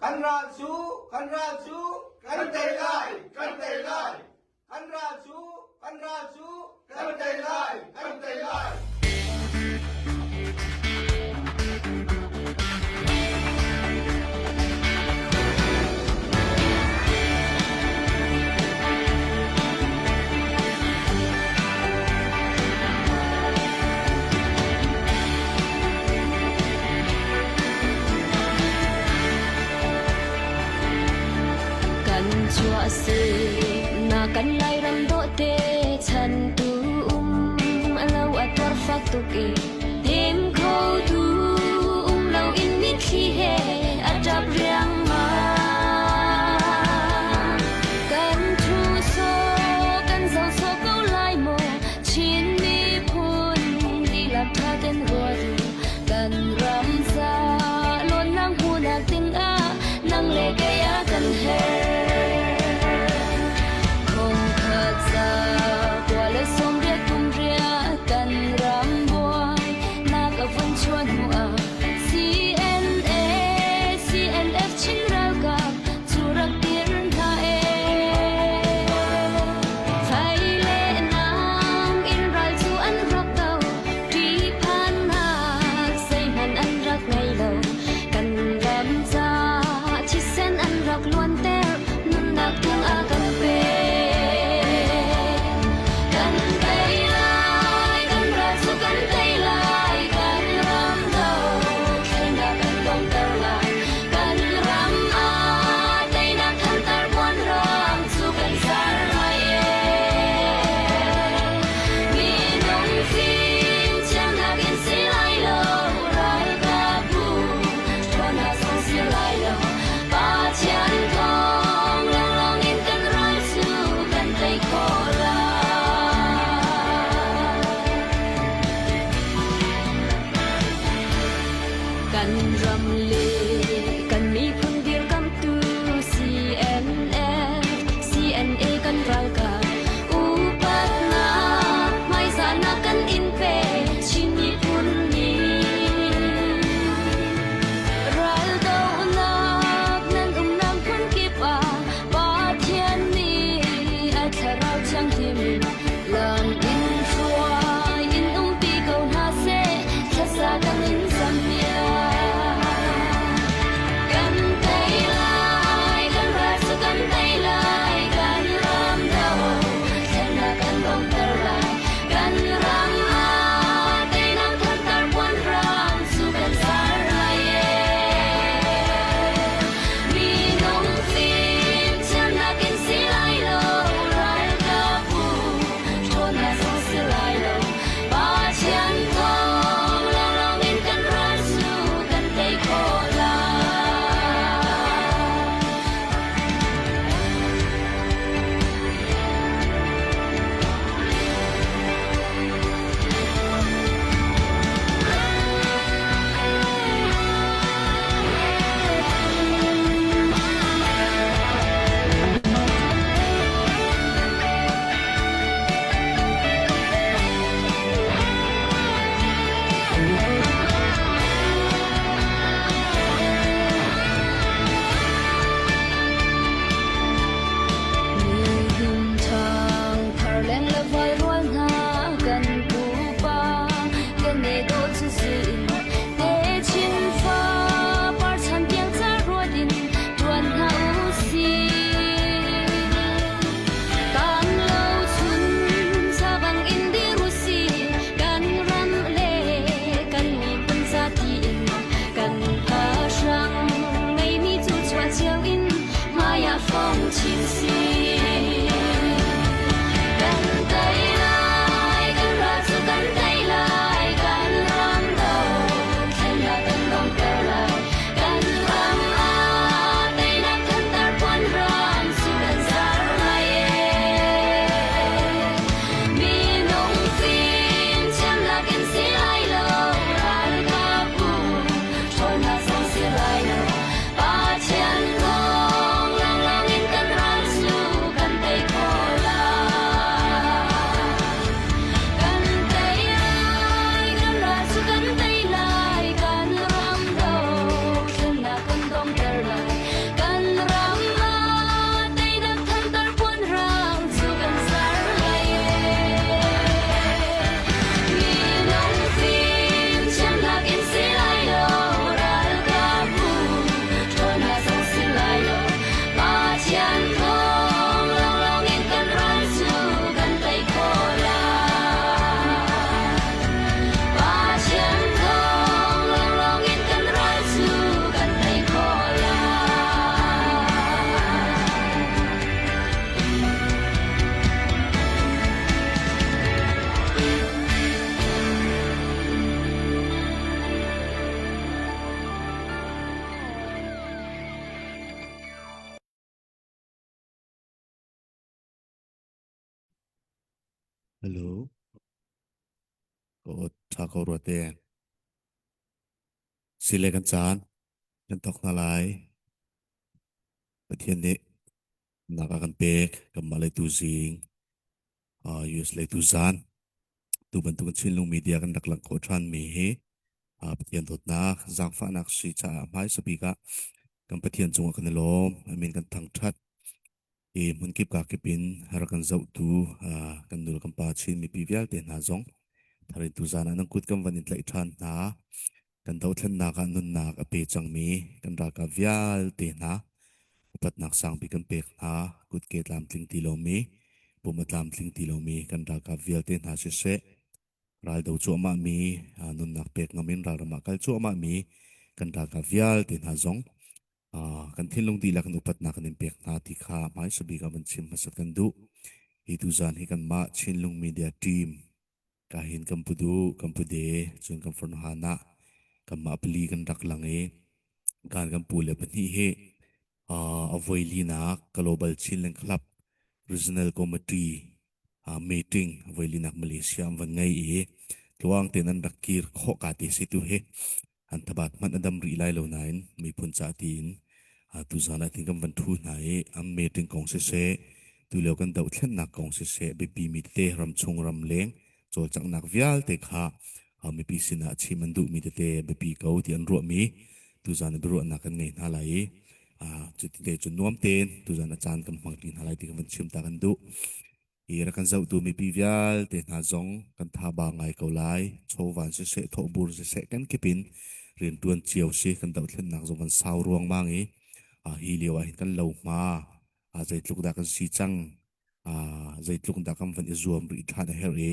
Kan ral cu, kan ral cu, kan tei lai, kan tei lai. Kan ral cu, kan ral cu, kan tei lai, kan tei lai. Kan chuah si na kan Lairam dawhte chan tu um alo a tuar fak tuk i dem kho tu um lo in mitthli he a ṭap riangmang. Kan thu so kan zo so ko lai maw Chin miphun dihlak ṭha ten ruat u kan ram ca lawnnak hmuhnak dingah nang le kei a kan herh. Khongkhat za kua le 80 kum riah kan ram buai nak a vun chuan hnu ah CNA CNF Chin ralkap cu rak dir hna ee. Fai le nang in ral cu an rak do ṭihphannak zeihmanh an rak ngei lo. Kan ram ca thisen an rak luanter nunnak tiang a kan pek. Kan tei lai, kan ral cu kan tei lai, kan ram dothlennak kan donghter lai. Kan ram ah teinak thantar buanram cu kan zar lai ee. Minung fimthiamnak in si lai lo, ralkapbu ṭhawnnak zong si lai lo. Pathian thawng lawnglawng in kan ral cu kan tei khawh lai. Kan ram le kan miphun dirkamhtu CNF, CNA kan ralkap upatnak hmaizahnak kan in pe Chin miphun nih. Raldohnak nan umnak hmun kip ah Pathian nih a thlarau thianghlim in lam in hruai in umpi ko hna seh thlasa kan in zampiak. Kan tei lai, kan ral cu kan tei lai, kan ram do thlennak kan donghter lai. Kan ram ah teinak thantar puan ram cu kan zar lai ee. Minung fimthiamnak in si lai lo, ralkapbu ṭhawnnak zong si lai lo. Pathian thawng lawnglawng in kan ral cu kan tei khawh lai. Nihin ṭhang thar leng le vai rual hna kan pupa kan e dawh cu si Techin fa par chan tiang ca ruat in ṭuan hna u sih. Kan lo chun sabang in dir u sih, kan ram le kan miphun zati in kan pahrang ngeimi cu chuah cio in hmai ah fong chin sih. Kan tei lai, kan ral cu kan tei lai, kan ram do. Hello. Ko tha ko rua te. Sile kan caan kan thok hna lai. Pathian nih nak a kan pek kanmah lei tu zing uh, US lei tu zan tu bantuk in Chinlung media kan rak lang khawh ṭhan mi hi uh, Pathian dawtnak zaangfahnak si caah hmaisa bik ah kan Pathian cungah kan i lawm amin kan thangṭhat i hmunkip kakip in rak kan zohtu uh, kan nu le kan pa Chin mipi vialte hna zong tharin tuzan ah nan kut kan van in tlaih ṭhan hna kan dothlennak ah nunnak a pe cangmi kan ralkap vialte hna upatnak sangpi kan pek hna kutke tlamtling ti lomi pum a tlamtling ti lomi kan ralkap vialte hna siseh raldo cuahmah mi nunnak pek ngam in ralram ah kal cuahmah mi kan ralkap vialte hna zong kan thinlung dihlak in upatnak kan in pek hna ti kha hmaisa bik ah van chim hmasat kan duh. Hi tuzan hi kanmah Chinlung Media Team ka hin kan pu du kan pu de cun kan farnu hana kanmah pali kan rak lang i kan kan pu le pahnih hi a voi linak Global Chinland Club Regional Committee meeting voi linak Malaysia an van ngei i tluang tein an rak kir khawh ka ti si tu hi an thabat hmanh a dam rih lai lo nain miphun ca tiin tuzan ah tin kan van thu hna i an meeting kong siseh tulio kan dohthlennak kong siseh biapi mi tete ramchung ramleng cawlcanghnak vialte kha mipi sinah chim an duhmi tete biapi ko ti an ruahmi tuzan i biaruahnak kan ngei hna lai i cuti te cu nuam tein tuzan a caan kan hmang ṭi hna lai ti kan van chim ta kan duh. Hi rak kan zohtu mipi vialte hna zong kan thaba ngai ko lai. Chawvan siseh, thawhbur siseh, kan kip in rianṭuan cio si kan dohthlennak zong kan sau ruangmang i hi lio ah hin kan lo hma zeitluk dah kan si cang zeitluk dah kan van i zuam rih ṭhan a herh i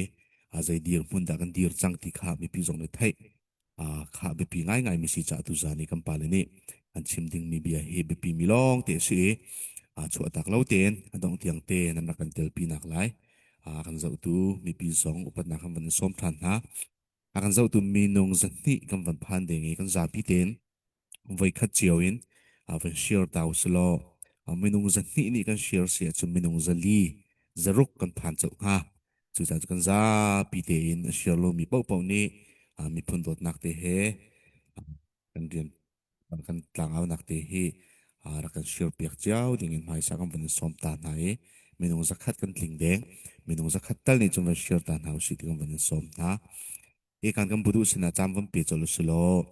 zei dirhmun dah kan dir cang ti kha mipi zong nih theih kha biapi ngaingai mi si caah tuzan i kan pale nih an chim dingmi bia hi biapi mi lawng te a si i chuahtak lo tein a dongh tiang te nan rak kan telpi nak lai kan zohtu mipi zong upatnak kan van in sawm ṭhan hna a kan zohtu minung zahnih kan van phan ding i kan zapi tein voikhat cio in van share ta usilaw minung zahnih nih kan share si ahcun minung zali zaruk kan phan colh hnga cucaah cu kan zapi tein a share lomi paohpaoh nih miphun dawtnak te he kan rian kan tlangaunak te hi rak kan share piak cio ding in hmaisa kan van sawm ta hna i minung zakhat kan tling deng minung zakhat tal nih cun van share ta hna usih ti kan van in sawm hna hi kan kan budu sinah cam van pe colh usilaw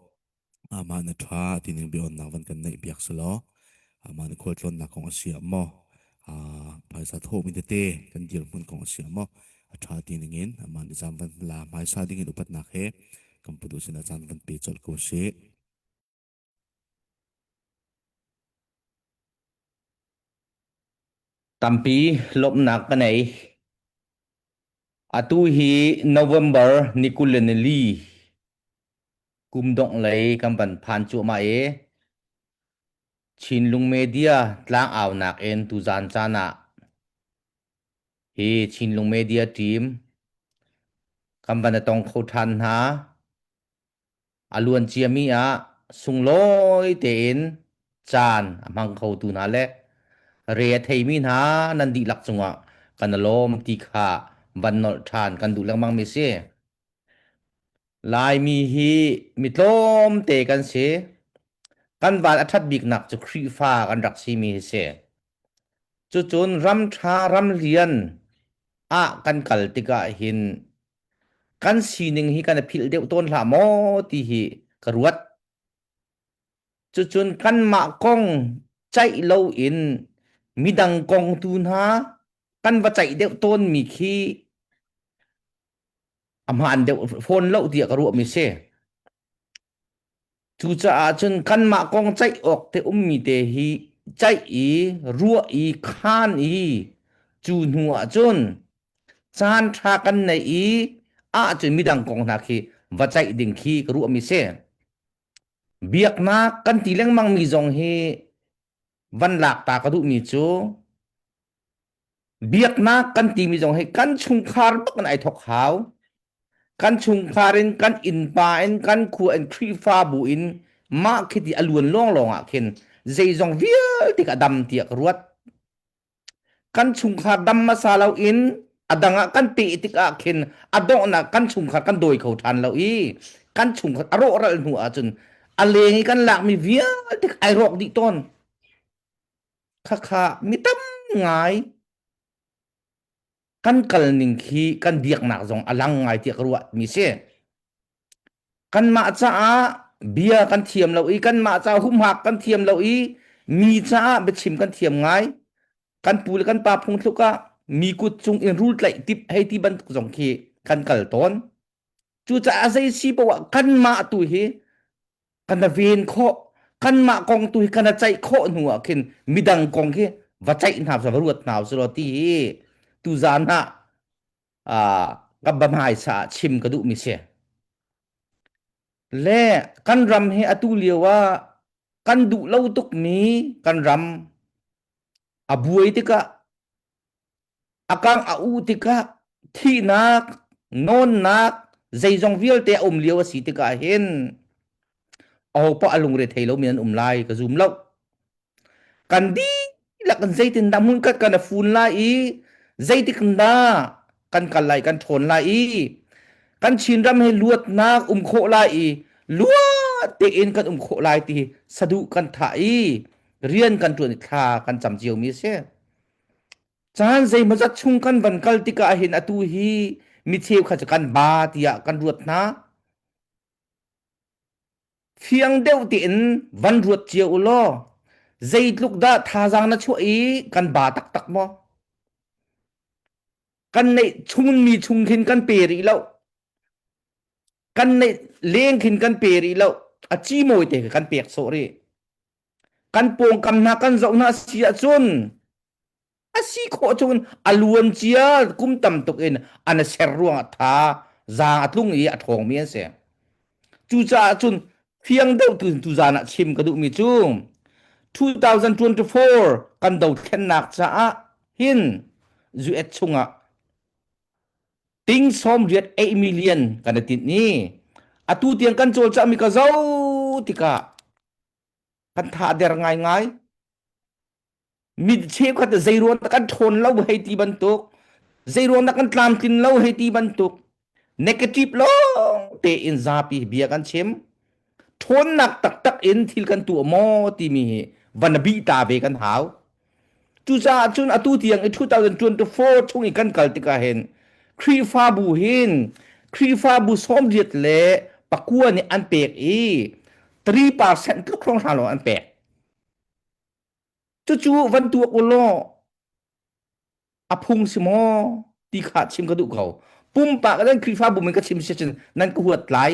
Amah na ṭha tining biawnnak van kan neih piak selaw amah na khualtlawnnak kong a si ah maw phaisa thawhmi tete kan dirhmun kong a si ah maw a ṭha tining in amah nih caan van la hmaisa dingin upatnak he kan putu sinah caan van pe colh ko sih. Tampi lawmhnak ka nei. Atu hi November ni 24 kum dongh lei kan van phan cuahmah i Chinlung Media tlangaunak in tuzaan caan ah hi Chinlung Media team kan van i tong kho ṭhan hna. A luan ciami ah sunglawi tein caan a hmang khotu hna le re a theimi hna nan dihlak cungah kan i lawm ti kha van nolh ṭhan kan duh lengmangmi si. Laimi hi mi tlawmte kan si. Kan van a ṭhat biknak cu Khrihfa kan rak simi hi si. Cucun ram ṭha ram lian ah kan kal tikah hin kan sining hi kan i philh deuh tawn hlah maw ti hi ka ruat. Cucun kanmah kong ceih loin midang kong tu hna kan va ceih deuh tawnmi khi a hmaan deuh fawn lo tiah ka ruahmi si. Cucaah cun kanmah kong ceih awk te ummi te hi ceih i ruah i khaan i cu hnu ah cun caan ṭha kan neih i ahcun midang kong hna khi va ceih ding khi ka ruahmi si. Biaknak kan ti lengmangmi zong hi van lak ta ka duhmi cu Biaknak kan timi zong hi kan chungkhar bak in ai thok hau. Kan chungkhar in, kan innpa in, kan khua in, Khrihfabu in mah khi ti a luan lawnglawng ah khin zeizong vialte ka dam tiah ka ruat. Kan chungkhar dam hmasa lo in A dang ah kan peh tikah khin a donghnak kan chungkhar kan dawi kho ṭhan lo i kan chungkhar a rawhral hnu ahcun a leng i kan lakmi vialte ai rawk dih tawn. Khakha mi tam ngai kan kal ning khi kan biaknak zong a lang ngai tiah ka ruah mi si. Kanmah caah bia kan thiam lo i kanmah caah humhak kan thiam lo i mi caah biachim kan thiam ngai. Kan pu le kan pa phungthluk ah mi kut cung in rul tlaih tip hei ti bantuk zong khi kan kal tawn. Cucaah zei si poah kanmah tu hi kan ven khawh kanmah kong tu hi kan ceih khawh hnu ah khin midang kong khi va ceih hna va ruat hna usih ti hi tuzaan ah ka ba hmaisa ah chim ka duhmi si. Le kan ram hi atu lio ah kan duh lo tukmi kan ram a buai tikah a kang a u tikah thihnak nawnnak zeizong vialte a um lio a si tikah hin ahopaoh a lungre thei lomi an um lai ka zum lo. Kan dihlak in zeitindah hmunkhat kan i fun lai i zeitik dah kan kal lai kan ṭhawn lai i kan Chinram hi luatnak um khawh lai i luat tein kan um khawh lai ti saduh kan thah i rian kan ṭuan i thla kan cam ciomi a si. Caan zeimawzat chung kan van kal tikah hin atu hi mi cheukhat cu kan ba tiah kan ruat hna. Fiang deuh tein van ruat cio u law zeitluk dah thazaang na chuah i kan ba taktak maw? Kan neih chungmi chung khin kan pe rih lo. Kan neih leng khin kan pe rih lo. A ci mawi te kan pek sawh rih. Kan pawngkam hna kan zoh hna si ahcun a si khawh chung in a luan cia kum tam tuk in an ser ruangah tha zaang a tlung i a ṭhawngmi an si. Cucaah cun fiang deuh tu tu zan ah chim ka duhmi cu 2024 kan dothlennak caah hin US chungah ting 98 million kan i tinh i atu tiang kan cawlcangmi ka zoh tikah kan tha der ngaingai. Mi cheukhat zei ruang dah kan ṭhawn lo hei ti bantuk, zei ruang dah kan tlamtlin lo hei ti bantuk, negative lawng tein zapi bia kan chim. Ṭhawnnak taktak in thil kan tuah maw timi hi van bih ta ve kan hau. Cucaah cun atu tiang i 2024 chung i kan kal tikah hin Khrihfabu hin Khrihfabu 89 nih an pek i 3% tluk hrawng lawng an pek. Cucu van tuak u law a phung si maw ti kha chim ka duh ko. Pumpak nan Khrihfabu min ka chim si cun nan ka huat lai.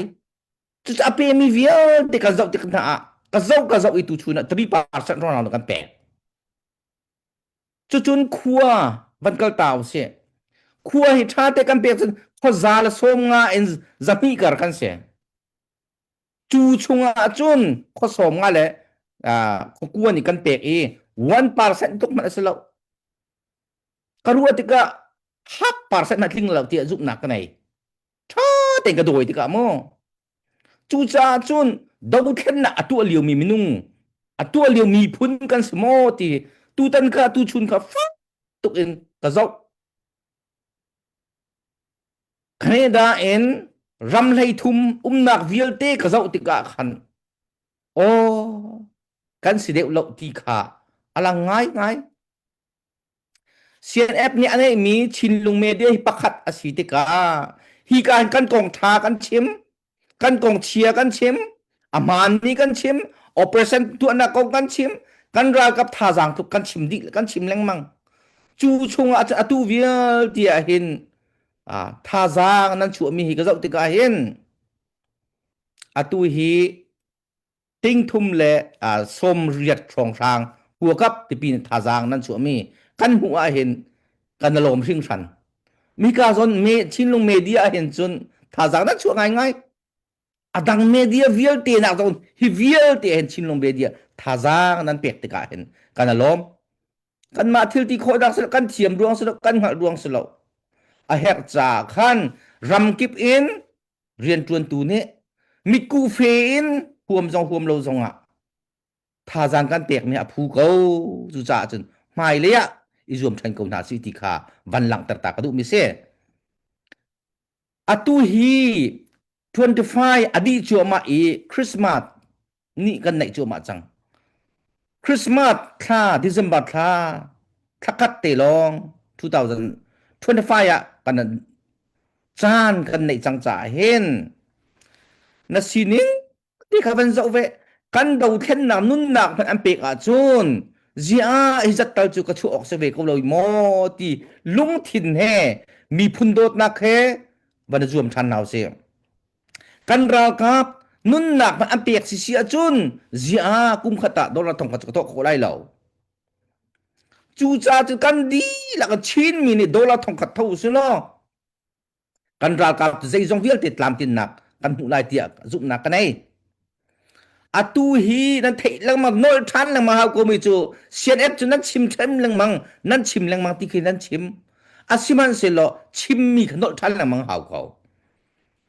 Cucu a pemi vialte ka zoh tik hna ah ka zoh ka zoh i tu chun ah 3% hrawng kan pek. Cucun khua van kal ta usih. Khua hi ṭha te kan pek cun khuaza le 50 in 200 kar kan si. Cu chungah cun khua 50 le khua kua nih kan pek i 1% tluk hmanh a si lo. Ka ruah tikah half percent hmanh tling lo tiah zumhnak ka nei. Ṭha tein ka dawi tikah mu. Cucaah cun dothlennak a tuah liomi minung, a tuah lio miphun kan si maw ti tutan kha tuchun kha fak tuk in ka zoh. Canada in ram 13 umnak vialte ka zoh tikah khan aw kan si deuh lo ti kha a lang ngaingai. CNF nih a ngeihmi Chinlung Media hi pakhat a si tikah hi ka hin kan kong ṭha kan chim, kan kong chia kan chim, a hmaanmi kan chim, operation tuahnak kong kan chim, kan ralkap thazaang tluk kan chim dih kan chim lengmang. Cu chungah cun atu vialte ah hin thazaang nan chuahmi hi ka zoh tikah hin atu hi 300 hrawnghrang huakap tipi in thazaang nan chuahmi kan hmuh ahhin kan i lawm hringhran. Mika zawn me Chinlung media ahhin cun thazaang nan chuah ngaingai. A dang media vialte nak zong hi vialte hin Chinlung media thazaang nan pek tikah hin kan i lawm. Kanmah thil ti khawh dak si lo, kan thiam ruang si lo, kan hngalh ruang si lo. A herh caah khan ramkip in rianṭuantu nih mitkuh fe in huam zong huam lo zongah thazaang kan pekmi a phu ko. Cucaah cun hmailei ah i zuam ṭhan ko hna si ti kha van langhter ta ka duhmi si. Atu hi 25 a dih cuahmah i Christmas ni kan naih cuahmah cang. Christmas thla December thla thlakhat te lawng 2025 ah kan caan kan neih cang caah hin na sining ti kha van zoh ve kan dothlennak nunnak hmanh an pek ahcun ziah hi zat tal cu ka chuah awk si ve ko lo maw ti lungthin he miphun dawtnak he van i zuam ṭhan hna usih. Kan ralkap nunnak hmanh an pek si si ahcun ziah kum khat ah dollar thong khat cu ka thawh khawh lai lo. Cucaah cu kan dihlak Chinmi nih dollar thong khat tho usih law kan ralkap zeizong vialte tlamtlinnak kan hmuh lai tiah zumhnak ka nei. Atu hi nan theih lengmang nolh ṭhan lengmang hau komi cu CNF cu nan chim ṭhem lengmang nan chim lengmang ti khi nan chim. Asihmanhsehlaw chimmi kha nolh ṭhan lengmang hau ko.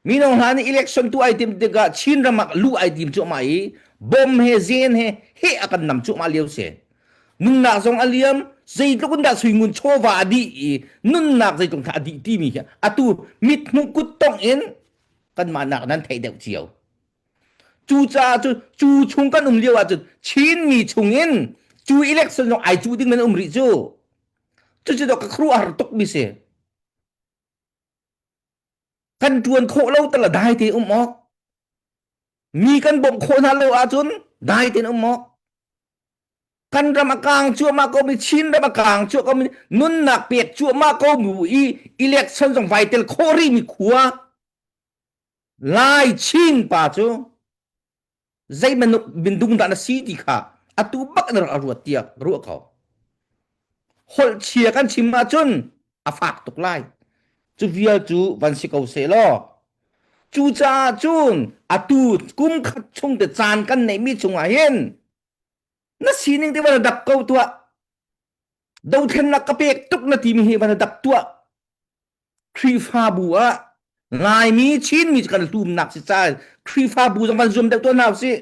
Mino hna nih election tu ai tim tikah Chin ram ah luh ai tim cuahmah i bom he zen he he a kan nam cuahmah lio si. Nunnak zong a liam zeitluk in dah suingun chawva a dih i nunnak zeitluk a dih timi hi atu mithmuh kuttongh in kanmah nak nan theih deuh cio. Cucaah cu cu chung kan um lio ahcun Chinmi chung in cu election zong ai cuh ding nan um rih cu. Cucu ka khuaruahhar tuk mi si. Kan ṭuan khawh lo tal dai te um awk. Mi kan bawmh khawh hna lo ahcun dai tein um awk. Kan ram a kaang cuahmah ko mi Chin ram a kaang cuah ko mi nunnak pek cuahmah ko mu i election zong vai tel khawh rih mi khua Lai Chin pa cu zei manuk mindung dah na si ti kha atu bak na rak ruat tiah ruah ko. Holh chia kan chim ahcun a fak tuk lai. Cu vial cu van si ko seh law. Cucaah cun atu kum khat chung te caan kan neihmi chungah hin na sining te van dap ko tuah. Dothlennak ka pek tuk na timi hi van dap tuah. Khrihfabu ah Laimi Chinmi cu kan hlumnak si ca Khrihfabu zong van zuam deuh tuah hna usih.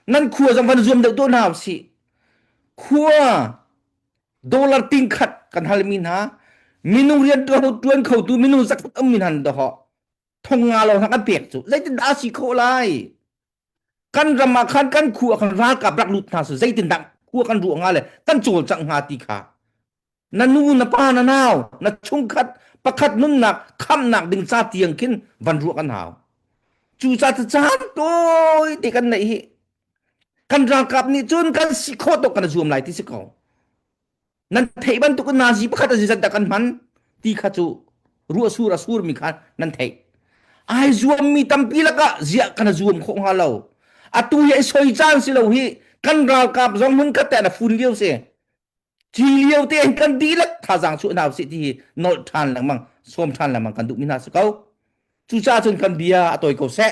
Nan khua zong van zuam deuh tuah hna usih. Khua dollar ting khat kan halmi hna minung rian tuan khotu minung zakhat ummi hna doho thong nga lo hna kan pek cu zeitin dah si khawh lai kan ram ah khan kan khua kan ralkap rak lut hna su zeitin dah khua kan ruah hnga le kan cawlcangh hnga ti kha na nu na pa na nau na chungkhat pakhat nunnak khamnak ding ca tiang khin van ruah kan hau cu ca cu caan tawi te kan neih hi kan ralkap nih cun kan si khawh tuk kan zuam lai ti si ko nan theih bantuk in nazi pakhat a zat dah kan hman ti kha cu ruah sur a sur mi kha nan theih ai zuam mi tampi lakah ziah kan zuam khawh hnga lo atu hi ai soi caan si lo hi kan ralkap zong hmun khat te na fun lio si Ci lio te hin kan dihlak thazaang chuah hna usih ti hi nolh ṭhan lengmang sawm ṭhan lengmang kan duhmi hna si ko. Cucaah cun kan bia a tawi ko seh.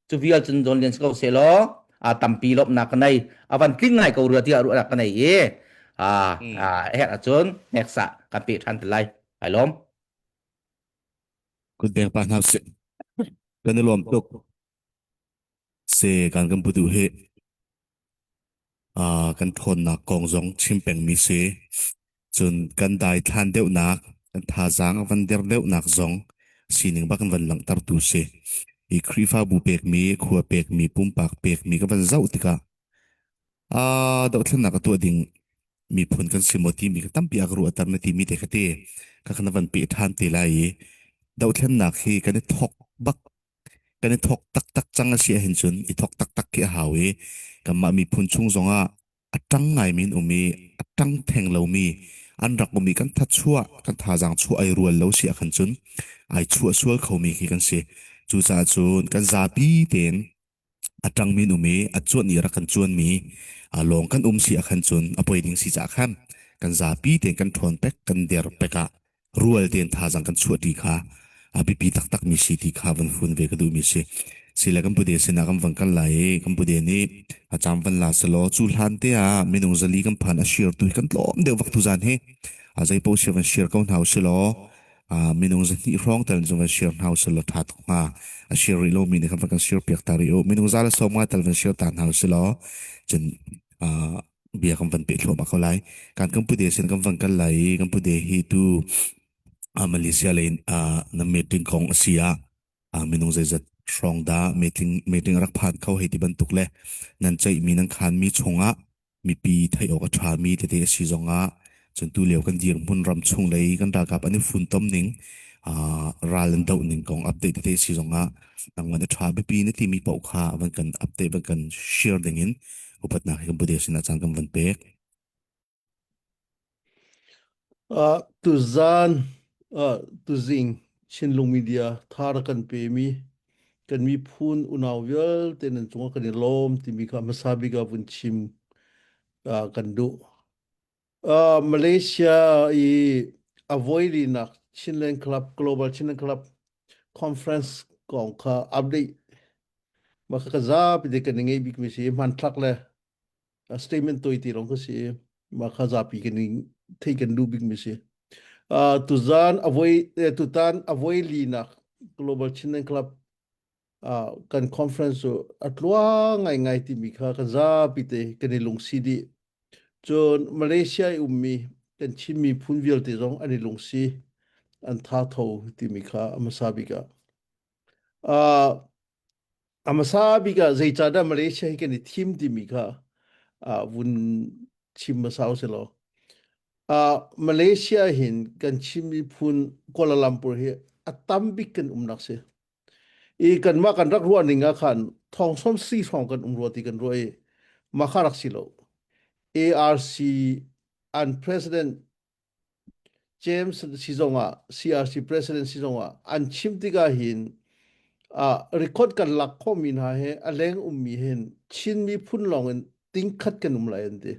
Cu vial cun zawn lian si ko seh law a tampi lawmhnak ka nei a van tling ngai ko rua tiah ruahnak ka nei i a a herh ahcun next ah kan peh ṭhan te lai. Ai lawm. Kut beng pa hna sih. Kan i lawm tuk. Se kan kan putu hi kan ṭhawnnak kong zong chim pengmi si. Cun kan daithlan deuhnak, kan thazaang a van der deuhnak zong sining bak in van langhtertu si. Hi Khrihfabu pekmi, khua pekmi, pumpak pekmi ka van zoh tikah aa dohthlennak a tuah ding miphun kan si maw timi ka tampi a ka ruahter na timi te kha te ka khan van peh ṭhan te lai i dohthlennak hi kan i thok bak kan i thok taktak cang a si ahhin cun i thok taktak khi a hau i kanmah miphun chung zongah a ṭang ngaimi an um i a ṭang theng lomi an rak um i kan thachuah kan thazaang chuah ai rual lo si ahkhan cun ai chuah sual khomi khi kan si. Cucaah cun kan zapi tein a ṭangmi an um i a cuanh i rak kan cuanmi lawng kan um si ahkhan cun a poi ding si caah khan kan zapi tein kan ṭhawn pek kan der pek ah rual tein thazaang kan chuahṭi kha a biapi taktakmi si ti kha van fun ve ka duhmi si. Sile kan pude sinah kan van kal lai i kan pude nih a cam van la selaw cu hlan te ah minung zali kan phan a share tu hi kan tlawm deuh vak tu zan hi a zei paoh sia van share ko hna usilaw minung zahnih hrawng tel cu van share hna usilaw tha tuk hnga a share rih lomi nih khan van kan share piak ta rih u minung za le 50 tel van share ta hna usilaw cun. Bia kan van peh thluahmah ko lai. Kan kan pute sin kan van kal lai i kan pute hi tu Malaysia lei na meeting kong a si ah minung zeizat hrawng dah meeting meeting rak phan kho hei ti bantuk le nan ceihmi nan khanmi chungah mipi theih awk a ṭhami tete a si zongah cun tu lio kan dirhmun ram chung lei kan ralkap an i funtom ning ral an doh ning kong update tete a si zongah nangman a ṭha biapi na timi paoh kha van kan update van kan share dingin upatnak hi kan bude sinah caan kan van pek. Uh, tuzan uh, tuzing Chinlung Media thar kan pemi kan miphun unau vialte nan cungah kan i lawm timi kha hmasa bik ah vun chim uh, kan duh. Uh, Malaysia i a voilinak Chinland Club Global Chinland Club Conference kong kha update ma kha ka zapi te kan i ngei bik mi si hmanthlak le statement toi ti lawng ka si mah kha zapi kan in thei kan duh bik mi si. Uh, tuzan avoi tutan avoi linak Global Chinland Club uh, kan conference cu a tlua ngai ngai timi kha kan zapi te kan i lungsi dih. Cun Malaysia i ummi kan Chin miphun vialte zong an i lungsi an tha tho timi kha a hmasa bik ah. Uh, A hmasa bik ah zeicahdah Malaysia hi kan i thim timi kha uh, vun chim hmasa usih law. Uh, Malaysia hin kan Chin miphun Kuala Lumpur hi a tam bik kan umnak si. I kanmah kan rak ruah ning ah khan thong som si hrawng kan um rua ti kan ruah i mah kha rak si lo. ARC an president James si zongah CRC president si zongah an chim tikah hin uh, record kan lak khawhmi hna he a leng ummi hin Chin miphun lawng in tingkhat kan um lai an ti.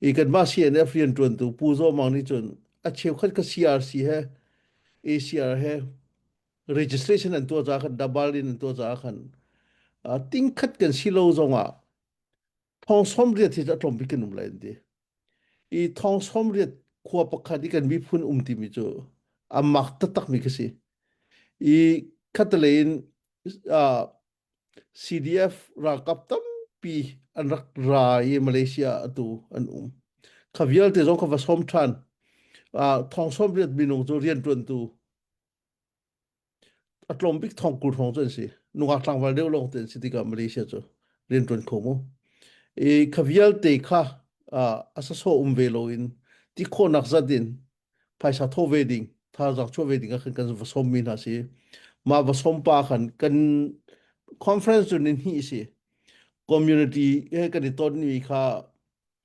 I kanmah CNF rianṭuantu Pu Zaw Mang nih cun a cheukhat ka CRC he ACR he registration an tuah caah khan double in an tuah caah khan uh, tingkhat kan si lo zongah thong som riat hi cu a tlawm bik kan um lai an ti. I thong 80 khua pakhat i kan miphun um timi cu a mak taktakmi ka si. I khatalei in uh, CDF ralkap tampi an rak ra i Malaysia atu an um. Kha vialte zong kha va sawm ṭhan. Uh, thong 80 minung cu rianṭuantu a tlawm bik thong 20 hrawng cu an si nungak tlangval deuh lawng te an si tikah Malaysia cu rian ṭuan kho mu i kha vialte kha a sasawh um ve loin ti khawhnak zat in phaisa thaw ve ding thazaang chuah ve ding ah khan kan va sawm mi hna si mah va sawm pa khan kan conference cu ni hnih si community he kan i ton mi kha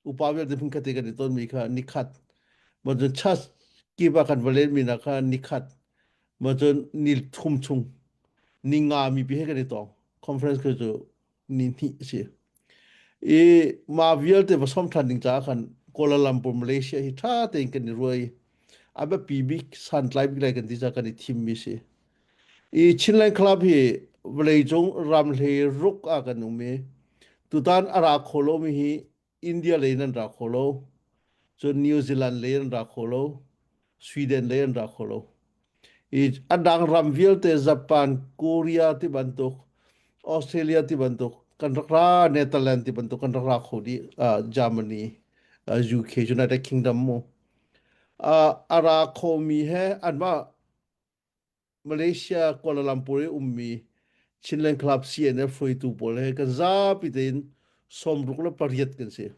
upa vialte hmunkhat i kan i tonmi kha nikhat ma cun church kip ah kan va lenmi hna kha nikhat ma cun ni thum chung ni nga mipi he kan i tong conference kha cu ni hnih a si i ma vialte va som ṭhan ding caah khan Kuala Lumpur Malaysia hi ṭha tein kan i ruai a biapi bik santlai bik lai kan ti caah kan i thimmi si i Chinland Club hi vawleicung ram hlei ruk ah kan um i tutan a ra kho lomi hi India lei in an ra kho lo cun New Zealand lei an ra kho lo Sweden lei an ra kho lo i a dang ram vialte Japan Korea ti bantuk Australia ti bantuk kan rak ra Netherlands ti bantuk kan rak ra kho dih uh, Germany uh, UK United Kingdom mu uh, a ra khomi he anmah Malaysia Kuala Lumpur i ummi Chinland Club CNF hruaitu pawl he kan zapi tein 68 kan si.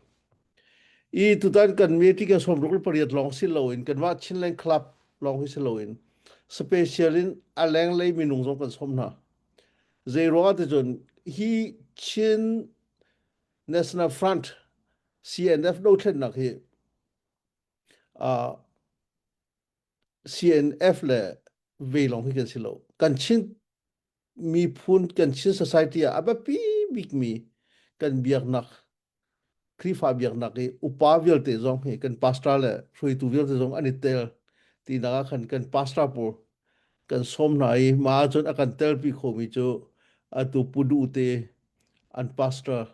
I tutan kan meeting kan 68 lawng si loin kanmah Chinland Club lawng hi si loin special in a lenglei minung zong kan sawm hna. Zei ruangah ti cun hi Chin National Front CNF dothlennak hi uh, CNF le ve lawng hi kan si lo. Kan Chin miphun, kan Chin society ah a biapi bikmi kan biaknak, Khrihfa biaknak i upa vialte zong hi kan pastor le hruaitu vialte zong an i tel tinak ah khan kan pastor pawl kan sawm hna i mah ahcun a kan telpi khomi cu atu Pu Duh te an pastor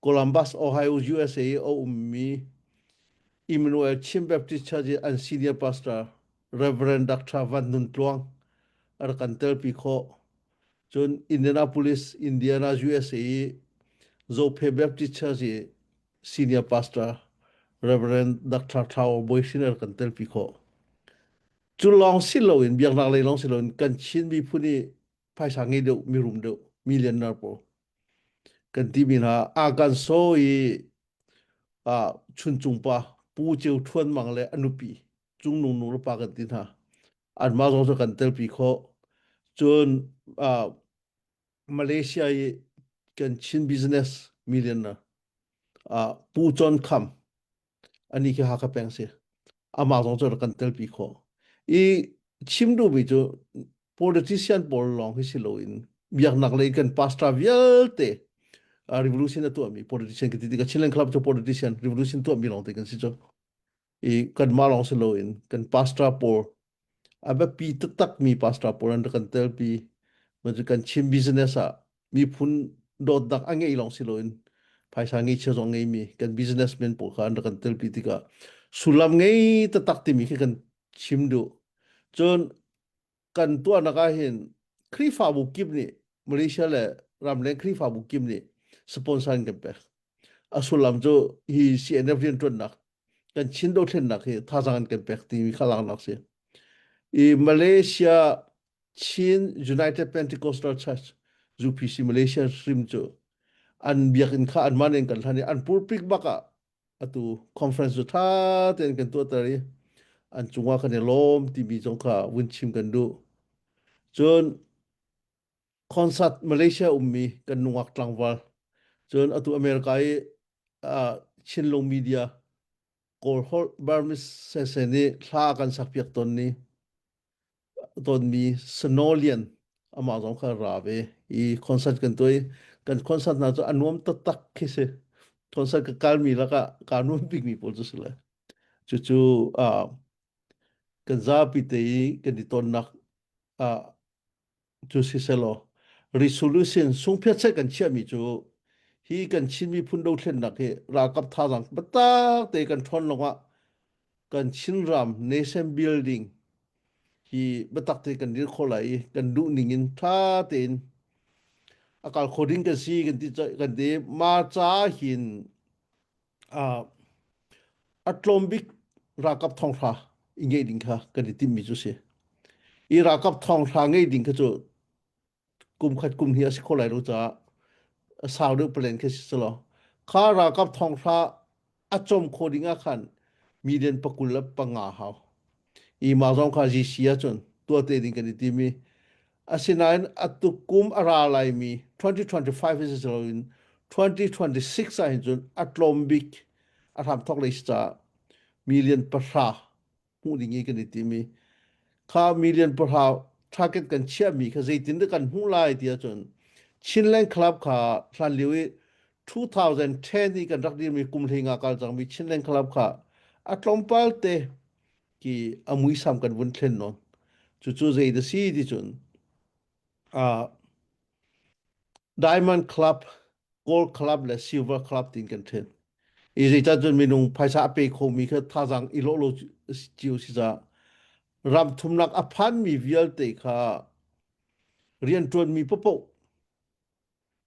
Columbus, Ohio, USA i a ummi Emmanuel Chin Baptist Church i an senior pastor Reverend Dr. Van Nun Tluang a rak kan telpi khawh. Cun Indianapolis, Indiana, USA i Zophe Baptist Church i Senior Pastor Reverend Dr. Thlau Bawi Hrin a rak kan telpi khawh. Cu lawng si loin biaknak lei lawng si loin kan Chin miphun i phaisa ngei deuh, mirum deuh, millionaire pawl kan timi hna a kan so i ah Chuncung pa Pu Ceu Thuan Mang le a nupi Cung Nung nu le pa kan ti hna. Anmah zong cu kan telpi khawh. Cun ah Malaysia i kan Chin business millionaire ah Pu Con Kham ani khi Hakha peng si. Amah zong cu rak kan telpi khawh. I chim duhmi cu politician pawl lawng hi si loin biaknak lei kan pastor vialte uh, revolution a tuahmi politician ka ti tikah Chinland Club cu politician revolution tuahmi lawng te kan si cu. I kanmah lawng si loin kan pastor pawl a biapi taktakmi pastor pawl an rak kan telpi. Cu kan Chin business ah miphun dawtnak a ngei lawng si loin phaisa ngeichia zong ngeimi kan businessman pawl kha an rak kan telpi tikah sullam ngei taktak timi khi kan chim duh. Cun kan tuahnak ah hin Khrihfabu kip nih Malaysia le ramleng Khrihfabu kip nih sponsor in kan pek. A sullam cu hi CNF rianṭuannak kan Chin dothlennak hi thazaang an kan pek timi kha laknak si. I Malaysia Chin United Pentecostal Church UPC Malaysia hrim cu an biakinn kha anmah nih an kan hlan i an pulpit bak ah atu conference cu ṭha tein kan tuahter i an cungah kan i lawm timi zong kha vun chim kan duh. Cun concert Malaysia ummi kan nungak tlangval cun atu America i uh, Chinlung Media Kawl holh Burmese sese nih hla kan sakpiak tawn ni tonmi Snowlian amah zong kha ra ve i concert kan tuah i kan concert hna cu a nuam taktak khi si. Concert ka kalmi lakah kaa nuam bikmi pawl cu si le. Cucu uh, kan zapi te i kan i tonnak uh, cu si selaw resolution sungphiat kan chiahmi cu hi kan Chin miphun dothlennak hi ralkap thazaang biatak te kan ṭhawn lawngah kan Chinram nation building hi biatak te kan dir kho lai i kan duh ning in ṭha tein a kal kho ding kan si kan ti kan ti ma ca hin a tlawm bik ralkap thonghra i ngeih ding kha kan i timhmi cu si. I ralkap thonghra ngeih ding kha cu kum khat kum hnih a si kho lai lo caah a sau deuh plan khi si selaw kha ralkap thonghra a cawm kho ding ah khan million pakul le panga hau. I mah zong kha GC ahcun tuah te ding kan i tim i asinain atu kum a ra laimi 2025 hi si loin 2026 ah hin cun a tlawm bik a hramthawk lei si caah million pahra hmuh ding i kan i tim i kha million pahra target kan chiahmi kha zeitin dah kan hmuh lai ti ahcun Chinland Club kha hlan lio i 2010 i kan rak dirmi kum hlei nga kal cangmi Chinland Club kha a tlawmpal te ki a muisam kan vun thlen nawn. Cucu zei da si ti cun uh, Diamond Club, Gold Club le Silver Club tin kan then. I zeicah cun minung phaisa a pe khomi kha thazaang i lawh lo cio si ca ram thumnak a phanmi vialte kha rianṭuanmi paohpaoh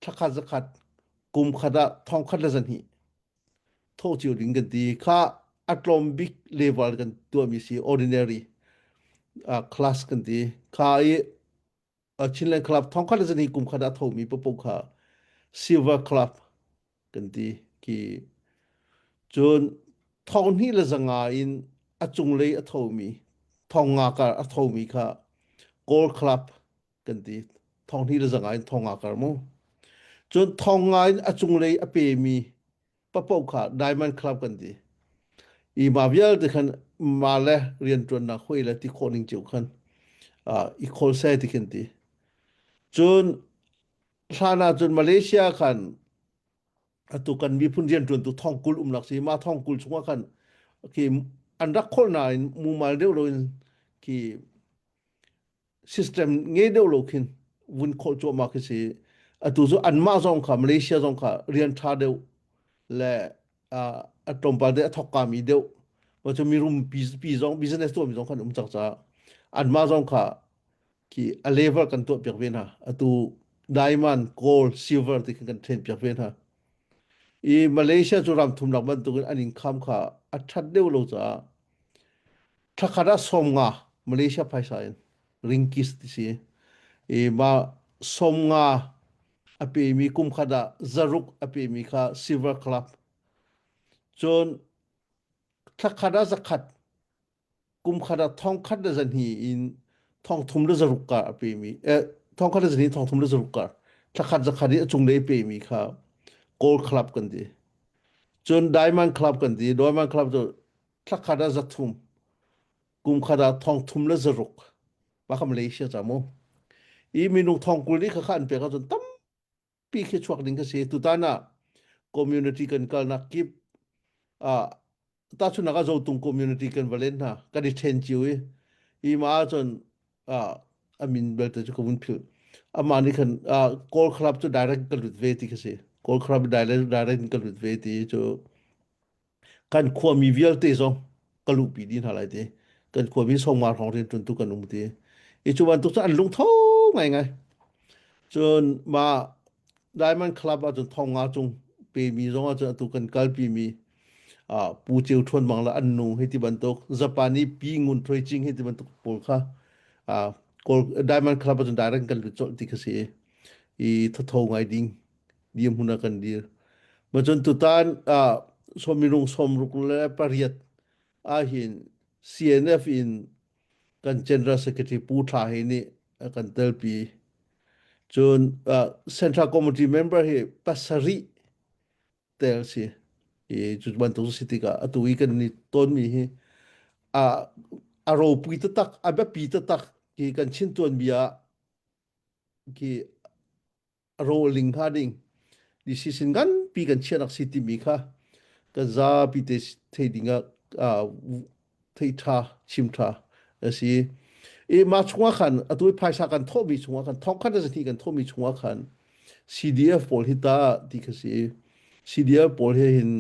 thlakhat zakhat kum khat ah thong khat le zahnih thawh cio ding kan ti kha a tlawm bik level kan tuahmi si ordinary uh, class kan ti kha i uh, Chinland Club thong khat le zahnih kum khat ah thomi paohpaoh kha Silver Club kan ti ki cun thong hnih le zanga in a cunglei a thomi thong nga kar a thomi kha Gold Club kan ti thong hnih le zanga in thong nga kar mu cun thong nga in a cunglei a pemi papo kha diamond club kan ti i ma vialte khan ma le rianṭuannak hoi le ti khawh ning cio khan i khawl se ti khin ti cun hlan ah cun Malaysia khan atu kan miphun rianṭuantu thong kul umnak si ma thong kul chungah khan khi an rak kholh nain mumal deuh loin khi system ngei deuh lo khin vun khawh cuahmah khi si. Atu cu anmah zong kha Malaysia zong kha rian ṭha deuh le uh, a tlawmpal te a thawk kami deuh wa cu mirum pi pi zong business tuahmi zong khan um cang caah anmah zong kha khi a level kan tuah piak ve hna atu diamond gold silver ti khan kan train piak ve hna. I Malaysia cu ram thumnak bantukin an income kha a ṭhat deuh lo caah thlakhat ah 50 Malaysia phaisa in ringkis ti si. I mah 50 a pemi kum khat ah zaruk a pemi kha Silver Club. Cun thlakhat ah zakhat kum khat ah thongkhat le zahnih in thongthum le zaruk kar a pemi eh, thongkhat le zahnih thongthum le zaruk kar thlakhat zakhat i a cunglei pemi kha Gold Club kan ti. Cun Diamond Club kan ti. Diamond Club cu thlakhat ah zathum kum khat ah thongthum le zaruk mah kha Malaysia ca mu i minung thongkul nih kha kha an pek ahcun tam pi khi chuak ding ka si. Tutan ah community kan kalnak kip ah tahchunhnak ah Zotung community kan va len hna kan i ṭhen cio i i mah ahcun ah a min belte cu ka vun philh. Amah nih khan ah Kawl Club cu direct ka lut ve ti ka si. Kawl Club direct direct in ka lut ve ti cu Kan khuami vialte zong ka luhpi dih hna lai ti. Kan khuami songma hrawng rianṭuantu kan um ti. I cu bantuk cu an lungtho ngaingai. Cun mah Diamond Club ahcun thong nga cung pemi zong ahcun atu kan kalpimi uh, Pu Ceu Ṭhuan Mang le an nu hei ti bantuk Japan i Pi Ngun Ṭhuai Cing hei ti bantuk pawl kha uh, Kawl Diamond Club ahcun direct kan lut colh ti kha si i thotho ngai ding dirhmun ah kan dir. Macun tutan ah minung 68 ahhin CNF in kan General Secretary Pu Thla Hei nih a kan telpi. Cun uh, Central Committee member hi pasarih tel si. I cu bantuk si tikah atu i kan ni tonmi hi a a ropui taktak a biapi taktak ki kan chin tuanbia ki rolling hnga ding decision nganpi kan chiahnak si timi kha kan zapi te thei ding ah thei tha chim tha a si i mah chungah khan atu i phaisa kan thawhmi chungah khan thong khat zahnih kan thawhmi chungah khan CDF pawl hi ta ti kha si CDF pawl he hin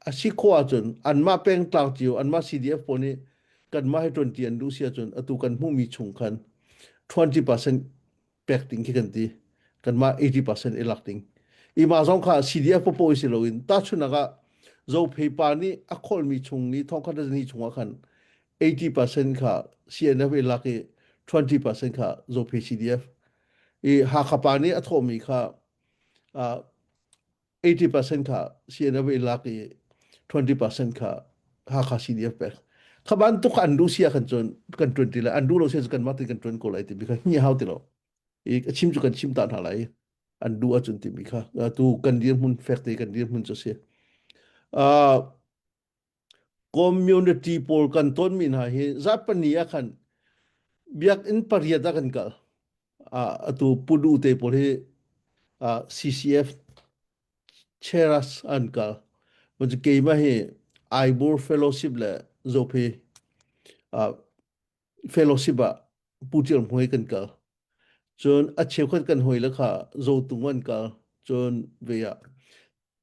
a si khawh ahcun anmah pengtlang cio anmah CDF pawl nih kanmah hi ṭuanṭi an duh si ahcun atu kan hmuhmi chung khan 20% pek ding khi kan ti kanmah 80% i lak ding i mah zong kha CDF popo si loin tahchunhnak ah Zophei pa nih a kholmi chung i thongkhat ni chungah khan 80% kha CNF i lak i 20% kha Zophei CDF i Hakha pa nih a thawhmi kha uh, 80% kha CNF i lak i 20% kha Hakha CDF pek. Kha bantuk an duh sia khan cun kan tuan ti lai an duh lo sia kan mah ti kan tuan ko lai timi kha hi hau ti lo. I a chim cu kan chim ta hna lai an duh ahcun timi kha tu kan dirhmun fek te kan dirhmun cu si. Uh, community pawl kan tonmi hna hi zarhpini ah khan biakinn pariat ah kan kal. Uh, atu pudu te pawl hi uh, CCF Cheras an kal. Cu keimah hi Aibur Fellowship le Zophe uh, Fellowship ah Pu Ṭial Hmuai kan kal. Cun a cheukhat kan hawi le kha Zotung an kal. Cun ve ah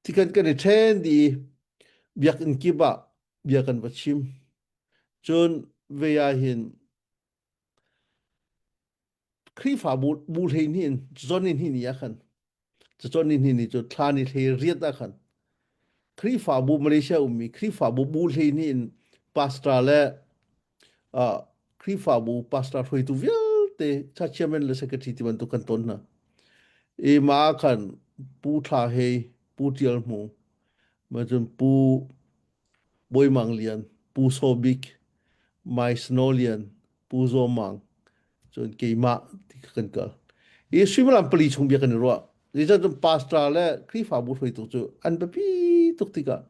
Thikan kan i ṭhen dih i biakinn kip ah bia kan va chim. Cun ve ah hin Khrihfabu bu 12 in cacawn ni hnih ni ah khan cacawn ni hnih ni cu thla ni hlei riat ah khan Khrihfabu Malaysia ummi Khrihfabu bu 12 in pastor le uh, Khrihfabu pastor hruaitu vialte church chairman le secretary ti bantuk kan ton hna. I mah ah khan Pu Thla Hei, Pu Ṭial Hmu, ma cun Pu Bawi Mang Lian, Pu Saw Bik, Mai Snow Lian, Pu Zaw Mang, cun keimah ti kha kan kal. I suimilam pali chung bia kan i ruah. Zeicahtiah cun pastor le Khrihfabu hruaitu cu an biapi tuk tikah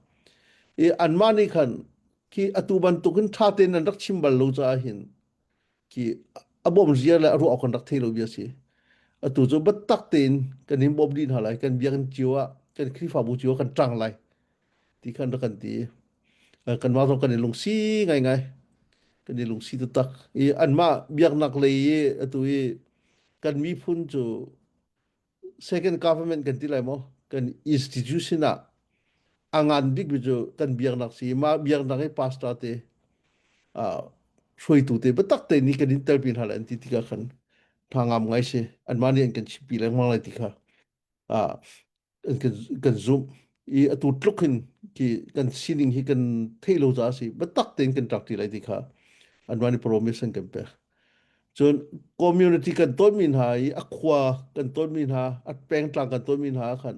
i anmah nih khan khi atu bantukin ṭha tein an rak chim bal lo caah hin khi a bawm zia le a ruah awk kan rak thei lo bia si. Atu cu biatak tein kan in bawm dih hna lai, kan biakinn cio ah, kan Khrihfabu cio ah kan ṭang lai ti khan rak kan ti. Kanmah zong kan i lungsi ngaingai. Kan i lungsi taktak. I anmah biaknak lei i atu i kan miphun cu second government kan ti lai maw kan institution ah a ngan bikmi cu kan biaknak si mah biaknak i pastor te uh, hruaitu te biatak te nih kan in telpi hna lai an ti tikah khan hna ngam ngai si anmah nih an kan chimpi lengmang lai ti kha uh, an kan kan zumh. I atu tluk hin ki kan sining hi kan theih lo caah si biatak tein kan ṭak ṭi lai ti kha anmah nih promise an kan pek. Cun community kan tonmi hna i a khua kan tonmi hna, a pengtlang kan tonmi hna ah khan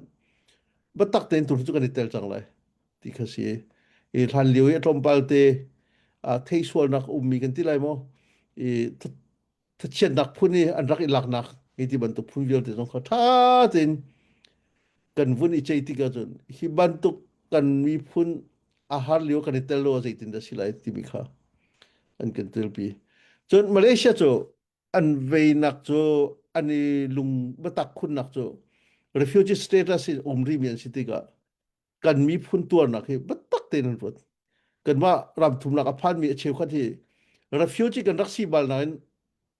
biatak tein tu cu kan i tel cang lai ti kha si. I hlan lio i a tlawmpal te theih sualnak ummi kan ti lai maw? I thachiatnak phun i an rak i laknak hi ti bantuk phun vialte zong kha ṭha tein kan vun i ceih tik ahcun hi bantuk kan miphun a har lio kan i tel lo ah zeitin dah si lai timi kha an kan telpi. Cun Malaysia cu an veinak cu an i lung biatak khunnak cu refugee status in um rimi an si tikah kan miphun tuarnak hi biatak tein an ruat. Kanmah ram thumnak a phanmi a cheukhat hi refugee kan rak si bal nain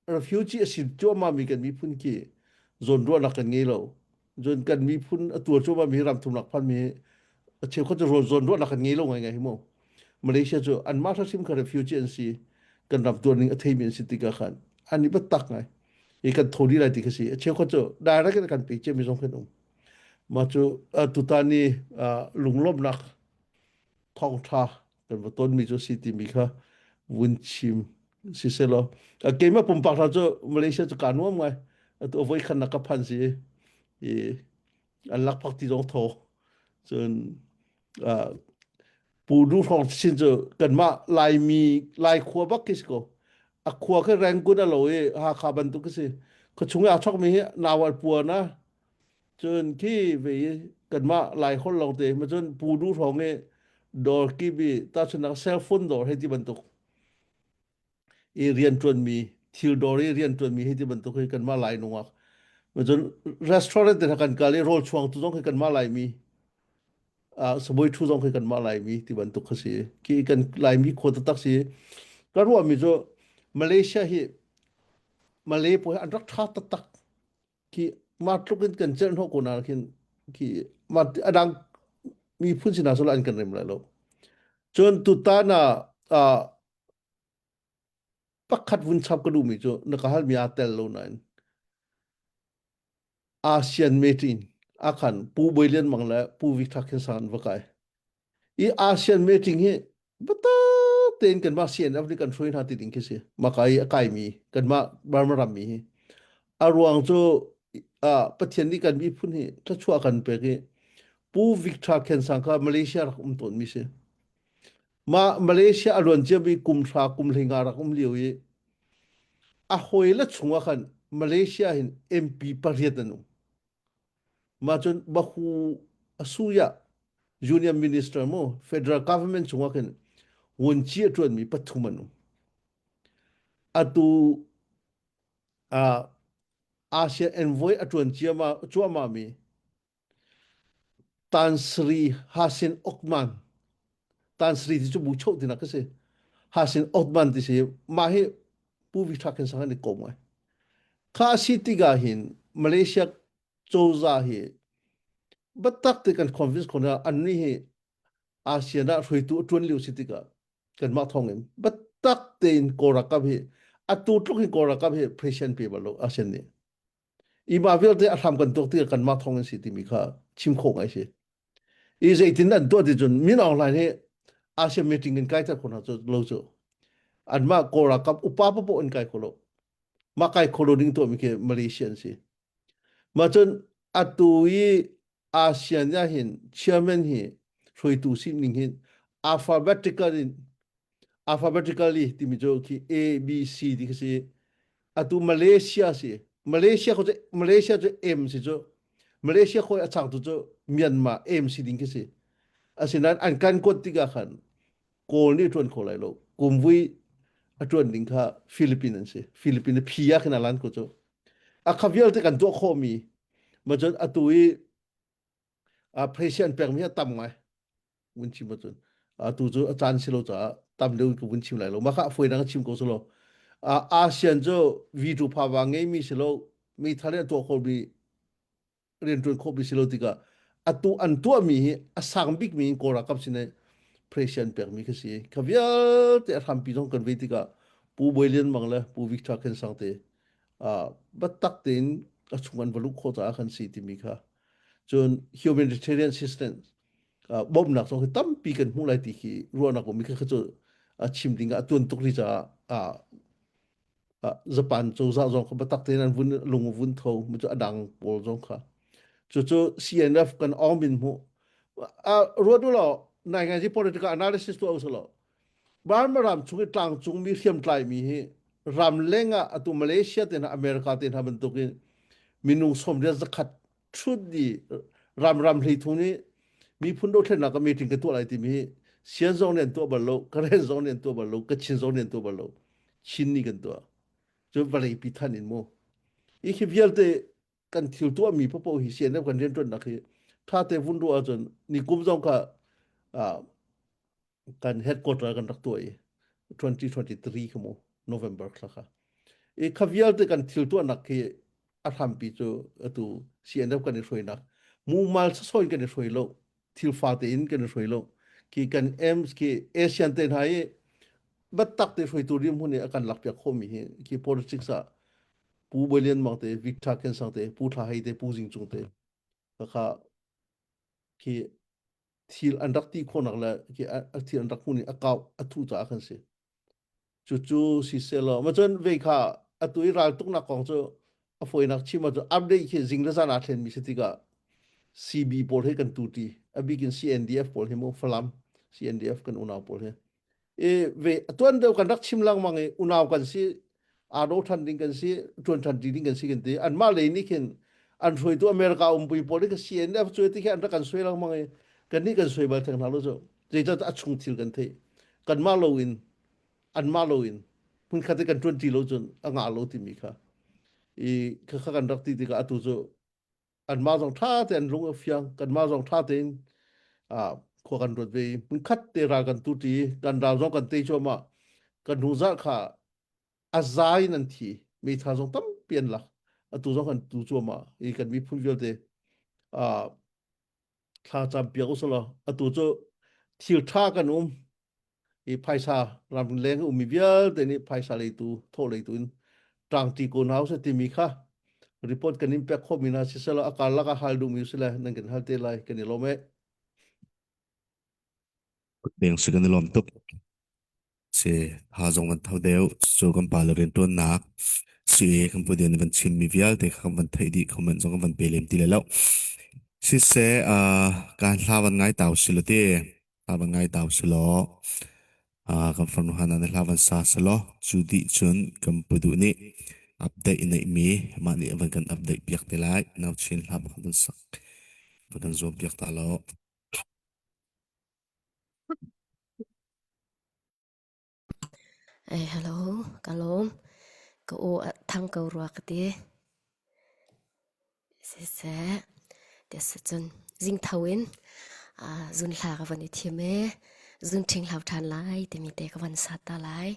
refugee a si cuahmah mi kan miphun khi zawnruahnak kan ngei lo. Cun kan miphun a tuar cuahmah mi ram thumnak phanmi hi a cheukhat cu zawnruahnak kan ngei lo ngaingai hi mu. Malaysia cu anmah hrim kha refugee an si kan ram tuar ning a theimi an si tikah khan an i biatak ngai. I kan tho dih lai ti kha si. A cheukhat cu direct in kan pe ciami zong kan um. Mah cu tutan i lunglawmhnak thawngṭha kan va tonmi cu si timi kha vun chim siselaw keimah pumpak hna cu Malaysia cu kaa nuam ngai atu a voi khatnak ka phan si i an lakphak ti zong thaw cun Pu Du Hrawng sin cu kanmah Laimi Lai khua bak khi si ko a khua khi Rangoon a lo i Hakha bantuk khi si khuachung i aa chokmi hi naual puan a Cun khi ve i kanmah Lai holh lawngte ma cun Pu Du hrawng i dawr kip i tahchunhnak cell phone dawr hei ti bantuk i rianṭuanmi thil dawr i rianṭuanmi hei ti bantuk hi kanmah Lai nungak ma cun restaurant te hna kan kal i rawl chuangtu zong khi kanmah Laimi uh, sabawi ṭhu zong khi kanmah Laimi ti bantuk kha si khi kan Laimi khua taktak si ka ruahmi cu Malaysia hi Malay pawl hi an rak ṭha taktak khi mah tluk in kan celh hnawh ko na khin khi mah adang miphun sinah solo an kan rem lai lo cun tutan ah uh, pakhat vun chap ka duhmi cu na ka halmi aa tel lo nain ASEAN meeting akhan Pu Bawi Lian Mang le Pu Victor Khen Sang an va kai I ASEAN meeting hi biatak tein kanmah CNF nih kan hruai hna ti ding khi si. Maka i a kaimi kanmah Burma rammi hi. A ruang cu uh, Pathian nih kan miphun hi thluachuah kan pek i Pu Victor Khensang kha Malaysia rak um tawnmi si. Ma Malaysia a luan ciami kum hra kum hleinga rak um lio i a hawi le chungah khan Malaysia hin MP pariat an um. Mah cun Bahu Asuya Union Minister mu Federal Government chungah khin vunci a ṭuanmi pathum an um. Atu uh, ASEAN envoy a ṭuan ciama cuahmahmi Tan Sri Hasin Othman Tan Sri ti cu bu choh tinak a si. Hasin Othman ti si. Mah hi Pu Vithra khin sang an i kom ngai. Kha a si tikah hin Malaysia cozah hi biatak te kan convince khawh hna annih hi ASEAN ah hruaitu a ṭuan lio si tikah kanmah thawng in biatak tein Kawl ralkap hi atu tluk hin Kawl ralkap hi president pe bal lo ASEAN nih. I mah vialte a hram kan tuak tikah kanmah thawng in si timi kha chim khawh ngai si. I zeitin an tuah ti cun Min Aung Hlaing hi ASEAN meeting in kai ter khawh hna cu lo cu. Anmah Kawl ralkap upa paoh in kai kho lo. Mah kai kho lo ding tuahmi khi Malaysia an si. Mah cun atu i ASEAN ah hin chairman hi hruaitu sim ning hin alphabetical in alphabetically timi cu khi A B C ti khi si. Atu Malaysia si. Malaysia ko cu Malaysia cu M si cu. Malaysia khoi a changtu cu Myanmar M si ding khi si. Asinain an kan kuat tikah khan Kawl nih a ṭuan kho lai lo. Kumvui a ṭuan ding kha Philippine an si. Philippine phi ah khin a lan ko cu. A kha vialte kan tuah khawhmi ma cun atu i a president pekmi a tam ngai vun chim ahcun atu cu a caan si lo caah tam deuh in ka vun chim lai lo. Mah kha a fawinak chim ko si lo. ASEAN cu veto power ngeimi si lo meithal in a tuah khomi rianṭuan khawhmi si lo tikah atu an tuahmi hi a sang bikmi in Kawl ralkap sin i pressure an pekmi khi si. Kha vialte a hrampi zong kan vei tikah Pu Bawi Lian Mang le Pu Victor Khen Sang te uh, biatak tein a chung an va luh khawh caah kan si timi kha. Cun humanitarian assistance. bawmhnak zong hi tampi kan hmuh lai ti khi ruahnak um mi kha cu chim ding ah a tuan tuk ri caah Japan cozah zong kha biatak tein an vun lung vun tho mu cu a dang pawl zong kha cucu CNF kan Aung Min hmuh ruat u law nai ngai si political analysis tuah u law Burma ram chung i tlangcung mi hriamtlai mi hi ram leng ah atu Malaysia te hna America te hna bantukin minung sawmriat zakhat thut di ram ram hlei thung nih miphun dothlennak ka meeting ka tuah lai timi hi Sian zong nih an tuah bal lo Karen zong nih an tuah bal lo Kachin zong nih an tuah bal lo Chin nih kan tuah cu vawlei pi than in mu hi khi vialte kan thil tuahmi popo hi CNF kan rianṭuannak hi ṭha te vun ruah ahcun ni kum zong kha kan headquarter kan rak tuah i 2023 kha mu November thla kha i kha vialte kan thil tuahnak khi a hrampi cu atu CNF kan i hruainak mumal sasawi kan i hruai lo thil fate in kan i hruai lo khi kan aims khi ASEAN te hna i battak te hruaitu rim hun i a kan lakpiak khomi hi khi politics ah Pu Bawi Lian Mang te Victor Ken Sang te Pu Thla Hei te Pu Zing Cung te kha khi thil an rak ti khawhnak le khi thil an rak hmun i a kau a thu caah kan si cucu si selaw ma cun ve kha atu i raltuknak kong cu a fawinak chim ahcun update khi zing le zan aa thlen mi si tikah CB pawl he kan tuti a bik in CNDF pawl hi mu Falam CNDF kan unau pawl he i ve tuan deuh kan rak chim lengmang i unau kan si aa do than ding kan si tuan than ti ding kan si kan ti anmah lei nih khin an hruaitu America umpui pawl nih CNF cu ti khi an rak kan suai lengmang i kan nih kan suai bal theng hna lo cu zeicah a chung thil kan theih kanmah lo in anmah lo in hmunkhat i kan tuan ti lo cun a ngah lo timi kha i kha kha kan rak ti tikah atu cu anmah zong ṭha tein an lung a fiang kanmah zong ṭha tein khua kan ruat ve i hmunkhat te ral kan tu ṭi kan ral zong kan tei cuahmah kan hnu zarh kha a za in an thi meithal zong tampi an lak atu zong kan tu cuahmah i kan miphun vialte thla cam piak usalaw atu cu thil ṭha kan um i phaisa ram leng ummi vialte nih phaisa leitu thaw leitu in ṭangṭi ko hna usih timi kha report kan in pek khawhmi hna siselaw a karlak ah hal duhmi usile nan kan hal te lai kan i lawm e. Deng si kan i lawm tuk. Si ha zong kan tho deuh cu kan pa le rianṭuannak si kan pu dian van chimmi vialte kha kan van theih dih comment zong kan van pe lem ti le lo. Siseh kan hla van ngai tau si lo ti hla van ngai tau si law kan farnu hana nih hla van sa si law cu dih cun kan pu duh nih update neihmi mah nih van kan update piak te lai nau chin hla pakhat van sak van kan zuam piak ta law. Ei, hello, ka lawm. Ka aw a thang ko rua ka ti. Siseh, tiasacun zingtho in zun hla ka van i thim i zun ṭhing hlau ṭhan lai timi te ka van sat ta lai.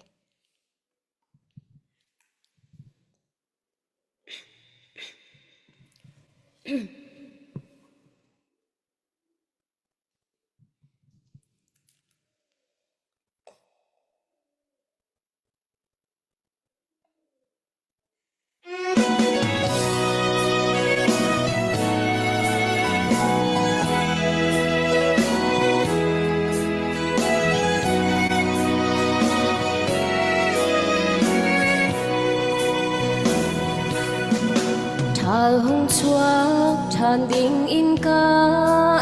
Ṭhal hung chuak ṭhan ding in ka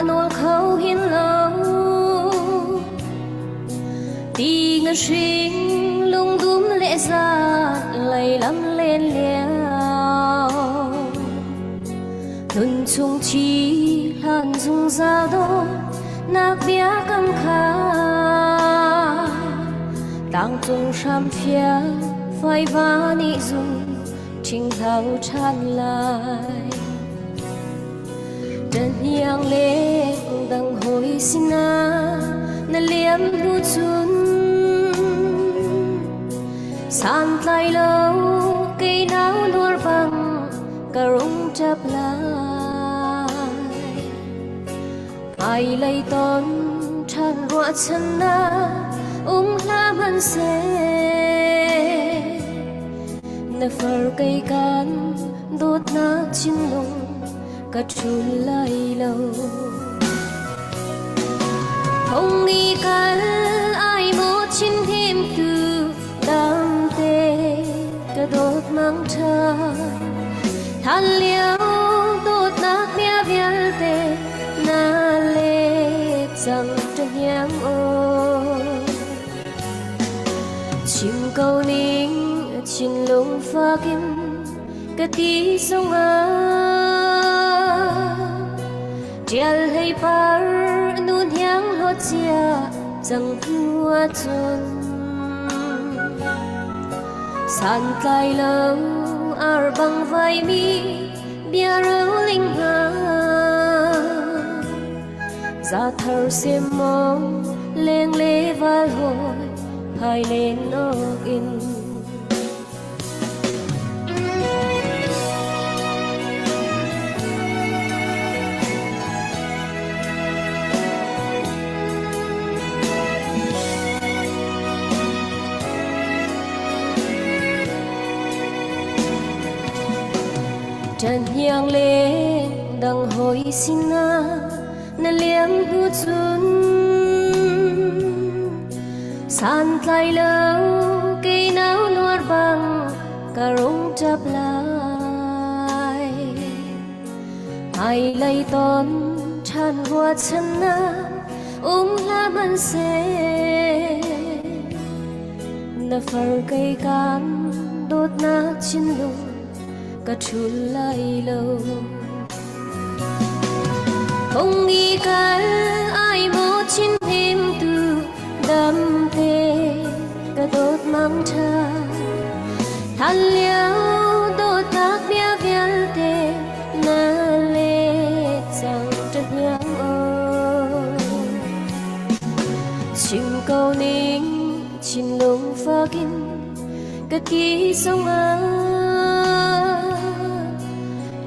nawl kho hin lo. Ti nga hring lungdum le zat lei lam len liao. Nun chung chi hlan zungzal do nak bia kam kha. Tang cung hram fial fai va nih zung ṭhing hlau ṭhan lai. Ṭahniang leng dang hawi sinah na liam hnu cun santlai lo kei nau nuar bang ka rung ṭap lai. Hmailei ton ṭhan ruahchannak um hlah hmanhseh na far kei kan dawtnak thinlung ka ṭhul lai lo. Hlan lio dawtnak bia vialte na let cang ṭahniang aw. Chim ko ning thinlung fak in ka ti zongah Ṭial hlei par nu hniang hlawt cia cang hnu ahcun Santlai lo ar bang vaimi bia roling hna Zathar semmawng leng le val hawi phai len awk in. Ṭan hniang le dang hawi sinah na liam hnu cun santlai lo kei nau nuar bang ka rung ṭap lai. Hmailei ton ṭhan ruahchannak um hlah hmanhseh na far kei kan dawtnak thinlung ka ṭhul lai lo. Hung i kal ai maw chin hnemtu damte ka dawt mang ṭha. Hlan lio dawtnak bia vialte na let cang ṭahniang aw. Chim ko ning thinlung fak in ka ti zongah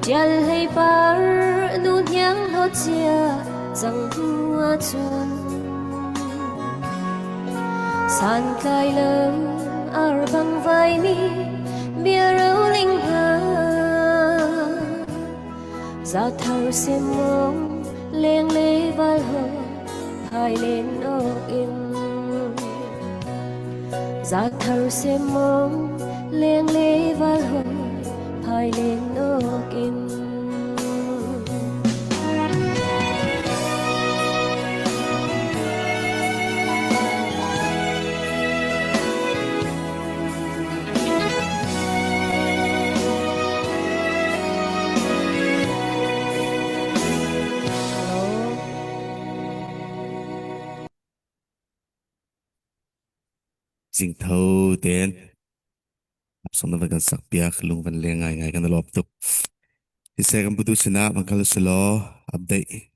Ṭial hlei par nu hniang hlawt cia cang hnu ahcun santlai lo ar bang vaimi bia roling hna zathar semmawng leng le val ho phai len awk in zathar semmawng leng le val ho phai len awk in. Zingtho tein Song na van kan sak piak lung van leng ngai ngai kan lawm tuk. Siseh kan putu sinah van kal selaw update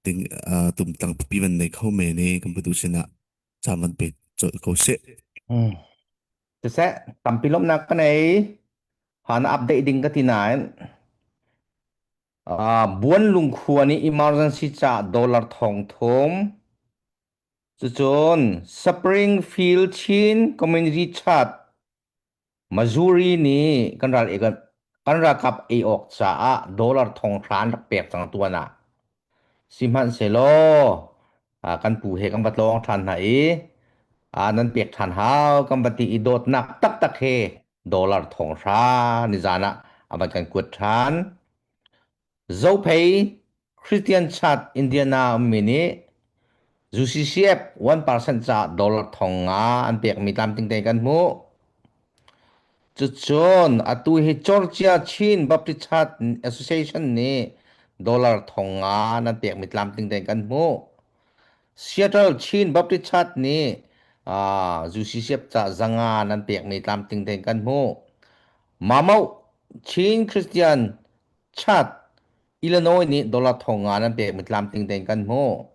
ding uh, tumtang pipi van nei kho me ni kan putu sinah caan van pe colh ko seh. Hmm. Siseh, tampi lawmhnak ka nei. Han update ding ka ti nain uh, Buanlung khua nih emergency ca dollar thong thum Cucun Springfield Chin Community Church, Missouri nih kan ral kan ralkap ei awk caah dollar thong hra an rak pek cang tuan ah. Sihmanhsehlaw kan pu he kan va tlawng ṭhan hna i nan pek ṭhan hau kan va ti i dawtnak taktak he dollar thong hra nizan ah a van kan kuat ṭhan. Zophei Christian Church Indiana ummi nih UCCF 1% caah dollar thong nga an pekmi tlamtling tein kan hmuh. Cucun atu hi Georgia Chin Baptist Church Association nih dollar thong nga nan pekmi tlamtling tein kan hmuh. Seattle Chin Baptist Church nih uh, UCCF ca zanga nan pekmi tlamtling tein kan hmuh. Mamau Chin Christian Chad, Illinois nih dollar thong nga nan pekmi tlamtling tein kan hmuh.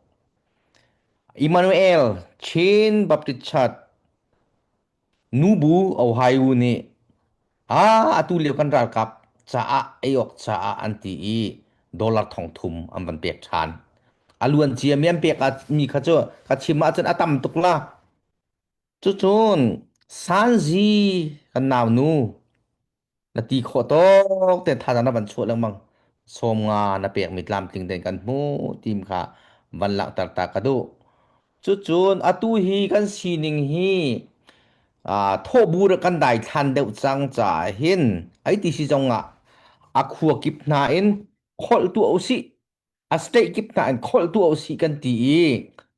Emmanuel Chin Baptist Church Nubu Ohio nih a atu lio kan ralkap caah ei awk caah an ti i dollar thong thum an van pek ṭhan. A luan ciami an pek mi kha cu ka chim ahcun a tam tuk la. Cucun Sanzi kan naunu Na ti khawh tawk te thazaang na van chuah lengmang. Sawm nga na pekmi tlamtling tein kan hmuh tim kha van langhter ta ka duh. Cucun atu hi kan sining hi thawhbu kan daithlan deuh cang caah hin ai ti si zong ah. A khua kip hna in kholh tuah usih a state kip hna in kholh tuah usih kan ti i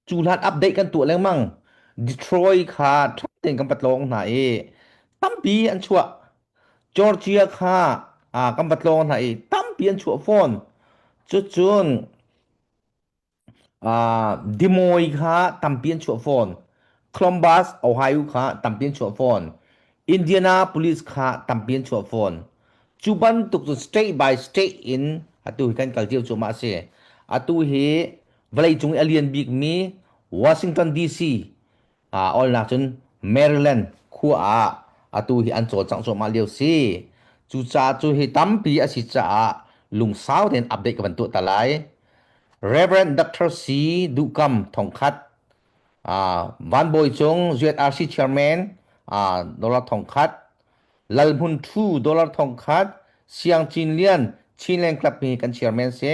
cu hlan update kan tuah lengmang. Detroit kha ṭha tein kan patlawng hna i tampi an chuah. Georgia kha ah kan patlawng hna i tampi an chuah fawn. Cucun Des Moines kha tampi an chuah fawn. Columbus, Ohio kha tampi an chuah fawn. Indianapolis kha tampi an chuah fawn. Cu bantuk cu state by state in atu hi kan kal cio cuahmah a si. Atu hi vawleicung i a lian bikmi Washington DC aa olnak cun Maryland khua ah atu hi an cawlcangh cuahmah lio si. Cucaah cu hi tampi a si caah lungsau tein update ka van tuah ta lai. Reverend Dr. C. Duhkam thongkhat uh, Van Bawi Cung ZRC Chairman uh, dollar thongkhat Lal Hmun Thu dollar thongkhat Siang Cin Lian Chinland Club hi kan chairman si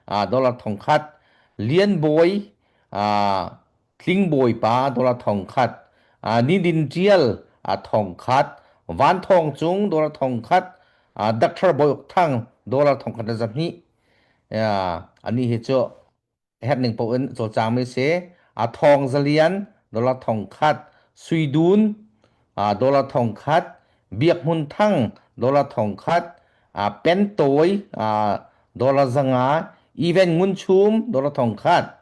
uh, dollar thongkhat Lian Bawi uh, Tling Bawipa dollar thongkhat, Nidin Ṭial thongkhat, Van Thawng Cung dollar thongkhat, Doctor Bawi Uk Thang dollar thongkhat le zahnih. Ani hi cu herh ning paoh in cawlcangmi si. Thawng Zalian dollar thongkhat, Sui Dun dollar thongkhat, Biak Hmun Thang dollar thongkhat, Pen Tawi dollar 500, Even Ngun Chum dollar 1000,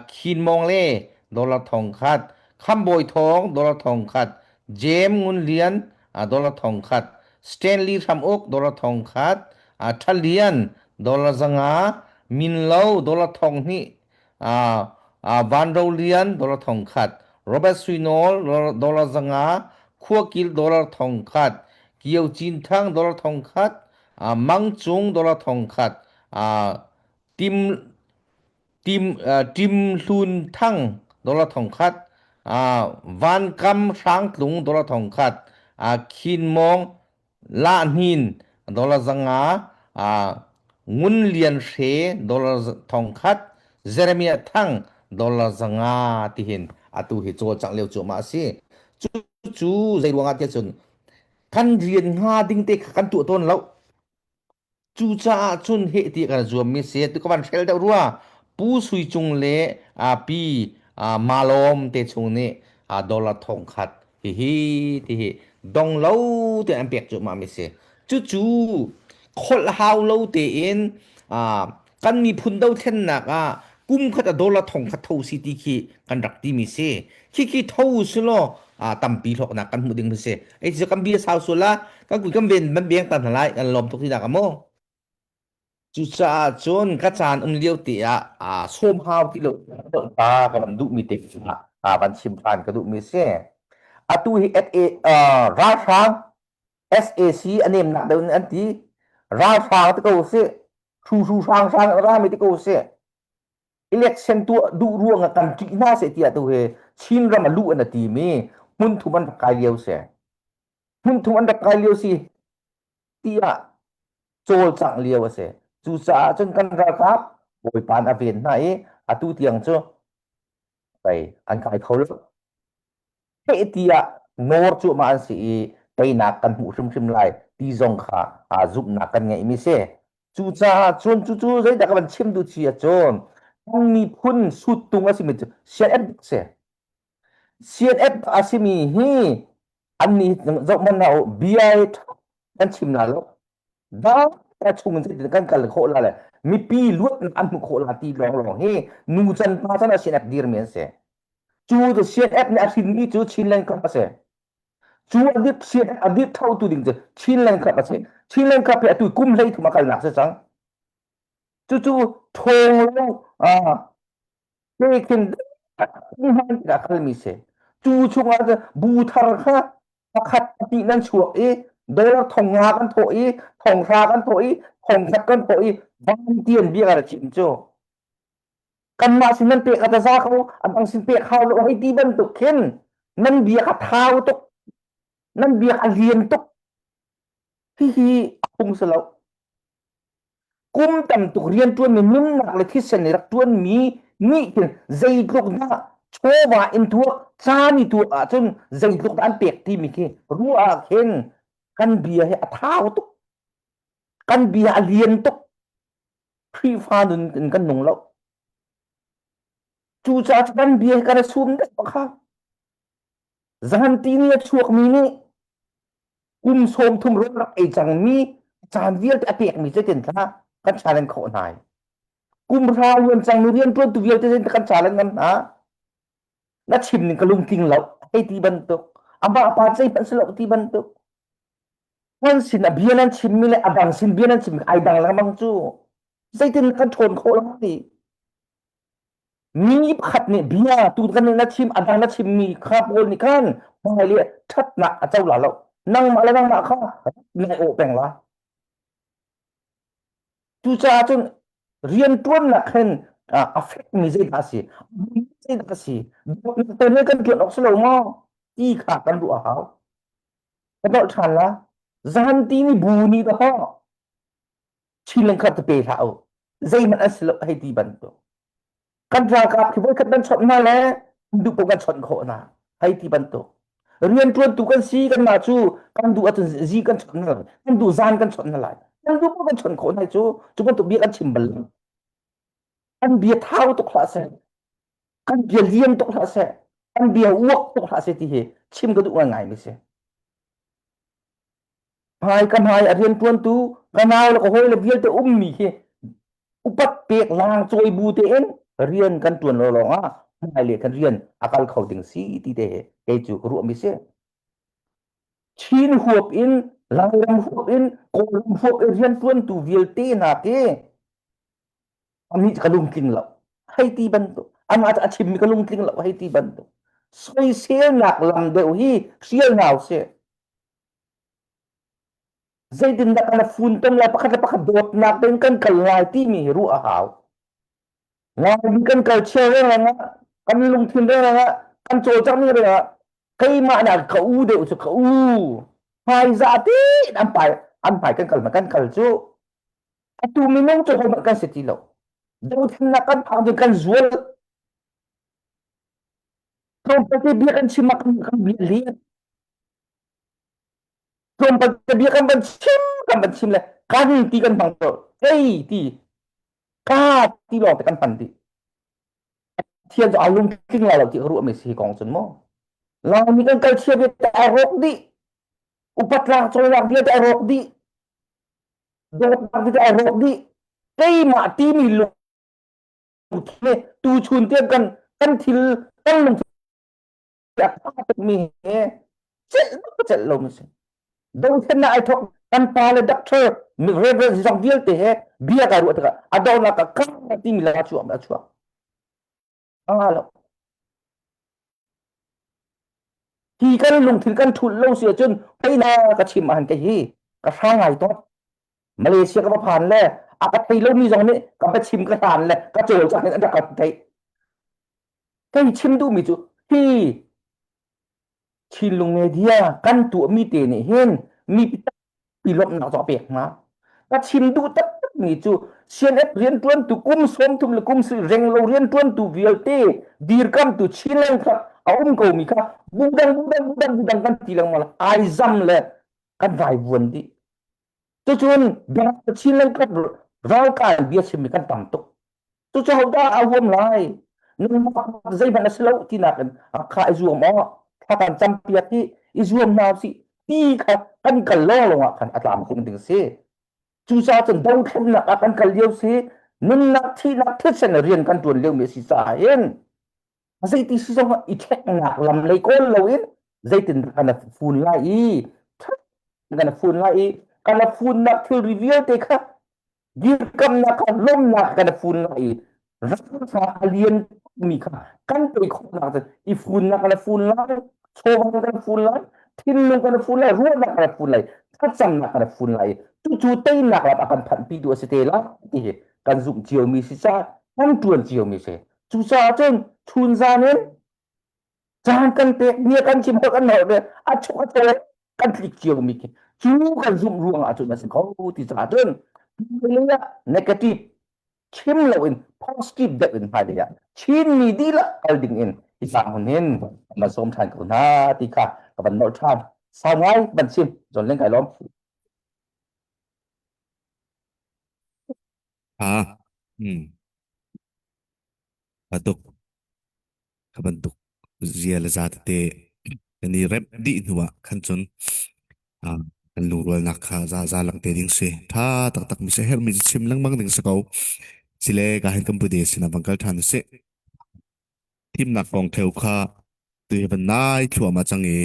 Khin Mong Le dollar 1000, Kham Bawi Thawng dollar 1000, James Ngun Lian dollar 1000, Stanley Hram Uk dollar 1000, Tha Lian dollar 500, Min Lo dollar 2000, Van Ro Lian dollar 1000, Robert Sui Nawl dollar 500, Khua Kil dollar 1000, Kio Cin Thang dollar 1000, Mang Cung dollar 1000, Tim Tim Tim Hlun Thang dollar 1000, Van Kam Hrang Tlung dollar 1000, Khin Mong La Hnin dollar 500, Ngun Lian Hre dollar 1000, Jeremiah Thang dollar 500 tihin atu hi cawlcangh lio cuahmah a si. Cu cu zei ruangah tiah cun kan rian hnga ding te kha kan tuah tawn lo. Cucaah cun heh ti kan zuammi si tu ka van hrel deuh rua. Pu Sui Cung le a pi Malawm te chung nih dollar 1000 hihi tihi dong lo te an pek cuahmah mi si. Cucu kholh hau lo tein kan miphun dothlennak ah kum khat a dollar 1000 tho si ti khi kan rak ti mi si. Khi khi tho si law tampi hlawknak kan hmuh ding si. Ei cu kan bia sau sul la kan kui kan ven ban beng tan lai kan lawm tuk ti dak mo. Cucaah cun ka caan um lio te ah aa sawm hau ti lo ta ka van duh mi te ah van chim than ka duh mi si. Atu hi SA ralhrang SAC a nemnak deuh in an ti. Ralhrang ti ko si. Hru hru hrang hrang rami ti ko si. Election tuah duh ruang ah kan ṭih hna seh tiah tu hi Chinram a luh an a ti mi hmun thum an rak kai lio si. Hmun thum an rak kai lio si tiah cawlcangh lio a si. Cucaah cun kan ralkap Bawipa a ven hna i atu tiang cu pei an kai kho lo. Heh tiah nawr cuahmah an si i teinak kan hmuh hrimhrim lai ti zong kha aa zumhnak kan ngeihmi si. Cucaah cun cucu zeidah ka van chim duh ci ahcun kan miphun suttung a simi cu CNF si. CNF a simi hi annih zoh hmanh hna u bia hi kan chim la lo. Da chung in zeitin kan kal khawh la le mipi luatnak an hmuh khawh la ti lawnglawng hi nu can pa can ah CNF dirmi an si. Cu CNF nih a hrinmi cu Chinland Club a si. Cu a dit CNF a dit thotu ding cu Chinland Club a si. Chinland Club hi atu kum 13 a kalnak si cang. Cucu ṭhawng lo te khin a kalmi si. Cu chungah bu thar kha pakhat pahnih nan chuak i dollar 5,000 kan thawh i 1,000 kan thawh i 1,000 kan thawh i van bia kan chim cu. Kanmah sin nan pek a za ko a dang sin pek hau lo hei ti bantuk khin nan bia kha thau tuk nan bia a lian tuk hihi a phung si lo kum tam tuk rian ṭuanmi nunnak le thisen i rak ṭuanmi nih khin zeitluk dah chawva in tuak caan i tuak ahcun zeitluk dah an pek timi khi ruah ah khin kan bia hi a thau tuk. Kan bia a lian tuk. Khrihfa nun in kan nung lo. Cucaah kan bia kan i sum deuh kha. Zanti ni a chuakmi nih kum 30 rawl rak ei cangmi caan vialte a pekmi zeitin thla kan challenge khawh hna i kum hra lian cangmi rianṭuantu vialte zeitin kan challenge ngam hna. Na chim ning ka lungtling lo hei ti bantuk amah pa zeihmanh si lo ti bantuk kan sin a bia nan chimmi le a dang sin bia nan chimmi ai dang lengmang cu zeitin kan ṭhawn khawh lai ti mi pakhat nih bia tu kan na chim a dang na chimmi kha pawl nih khan hmai le ṭhatnak a co la lo nangmah le nangmah kha nai awh peng la Cucaah cun rianṭuannak hin a fekmi zeidah a si, zeidah a si, dawtnak te nih kan ṭuan awk si lo maw ti kha kan ruah a hau. Ka dolh ṭhan la. Zanti ni bu nih dawh chin lengkhat pe hlah u. Zeihmanh an si lo hei ti bantuk. Kan ralkap khi voikhat nan chawnh hna le duh paoh kan chawnh khawh hna hei ti bantuk rianṭuantu kan si kanmah cu kan duh ahcun zi kan chawnh hna kan duh zan kan chawnh hna lai kan duh paoh kan chawnh khawh hna cu cu bantuk bia kan chim bal lo kan bia thau tuk hlah seh kan bia lian tuk hlah seh kan bia uak tuk hlah seh ti hi chim ka duh ngai mi si Hmai ka hmai a rianṭuantu ka nau le ka hawile vialte ummi hi upat pek lang cawi bu tein rian kan ṭuan lo lawng ah hmailei kan rian a kal kho ding si ti te kei cu ka ruahmi si. Chin huap in Lairam huap in Kawlram huap in rianṭuantu vialte hna khi anih ka lungtling lo hei ti bantuk amah a chimmi ka lungtling lo hei ti bantuk soiselnak lam deuh hi hrial hna usih Zeitindah kan funtom lai pakhat le pakhat dawtnak tein kan kal lai timi hi ruah a hau. Laimi kan kal chia rengah kan lungthin rengah kan cawlcangh ning rengah keimah nak ka u deuh cu ka u hmaizah tein an pai an hmai kan kal ma kan kal cu atu minung cu hohmanh kan si ti lo dothlennak kan phak ding kan zual tlawmpal te bia kan chim ah kan bia lian tlawmpal te bia kan van chim kan van chim le kan ti kan hmang to kei ti ka ti lawng te kan hman dih thian cu aa lungtling lai lo ti ka ruah mi si hi kong cun mu Laimi kan kal chia vialte a rawk dih upat lak cawlak vialte a rawk dih dawtnak vialte a rawk dih keimah timi lungthin tu chun tiang kan kan thil kan lungthin a tha tukmi he celh bak celh lo mi si dothlennak ai thok kan pa le doctor reverend zong vialte he bia ka ruah tikah a donghnak ah ka timi la chuak a chuak a lo hi kan lungthin kan thulh lo si ahcun hei na ka chim ahan ke hi ka hrang ngai to Malaysia ka va phan le a ka thei lomi zong nih ka va chim ka hlan le ka cawl cang in an rak ka theih Kei chim duhmi cu hi Chinlung media kan tuahmi te nih hin mi tampi lawmhnak cu a pek hna. Ka chim duh taktakmi cu CNF rianṭuantu kum 30 le kum renglo rianṭuantu vialte dirkamtu Chinland kha a um komi kha budang budang budang budang kan ti lengmang ai zam le kan vaivuan dih. Cucun Chinland kap ralkai bia chimmi kan tam tuk. Cucu hodah a huam lai? Nangmah zeihmanh a si lo tinak in kha i zuam aw thla kan campiak i i zuam hna usih ti kha kan kal lawng lawng ah khan a tlamtling ding si. Cucaah cun dothlennak ah kan kal lio si nunnak thihnak thisen rian kan ṭuan liomi a si caah hin zeiti si zong ah i ṭheknak lam lei kawl loin zeitin kan fun lai i kan fun lai i kan funnak thilri vialte kha dirkamnak kha lawmnak kan fun lai i ramsa a lian mi kha kan tei khawhnak cu i funnak kan fun lai chawva kan fun lai thinlung kan fun lai ruahnak kan fun lai thlacamnak kan fun lai cucu teinak lam a kan phanhpi tu a si te lai ti hi kan zumh cio mi si caah kan ṭuan cio mi si cucaah cun chun zan in caan kan pek bia kan chim kan holh ve a chuk a chaw kan tlik cio mi khi cu kan zumh ruang ah cun a si kho ti caah cun hmailei ah negative chim loin positive deuh in hmailei ah Chinmi dihlak kal ding in i tlak hun hin ma sawm ṭhan ko hna ti kha ka van nolh ṭhan sau ngai van chim John Leng kai lawm. Ah, hmm. Patuk kha bantuk zia le za tete kan i remh dih hnu ah khan cun ah, kan lungrualnak kha za za lang te ding si. Tha taktak mi se herhmi cu chim lengmang ding si ko. Sile ka hin kan bude sinah bang kal ṭhan usih. Thimnak kong theu kha tu hi van nai thluahmah cang i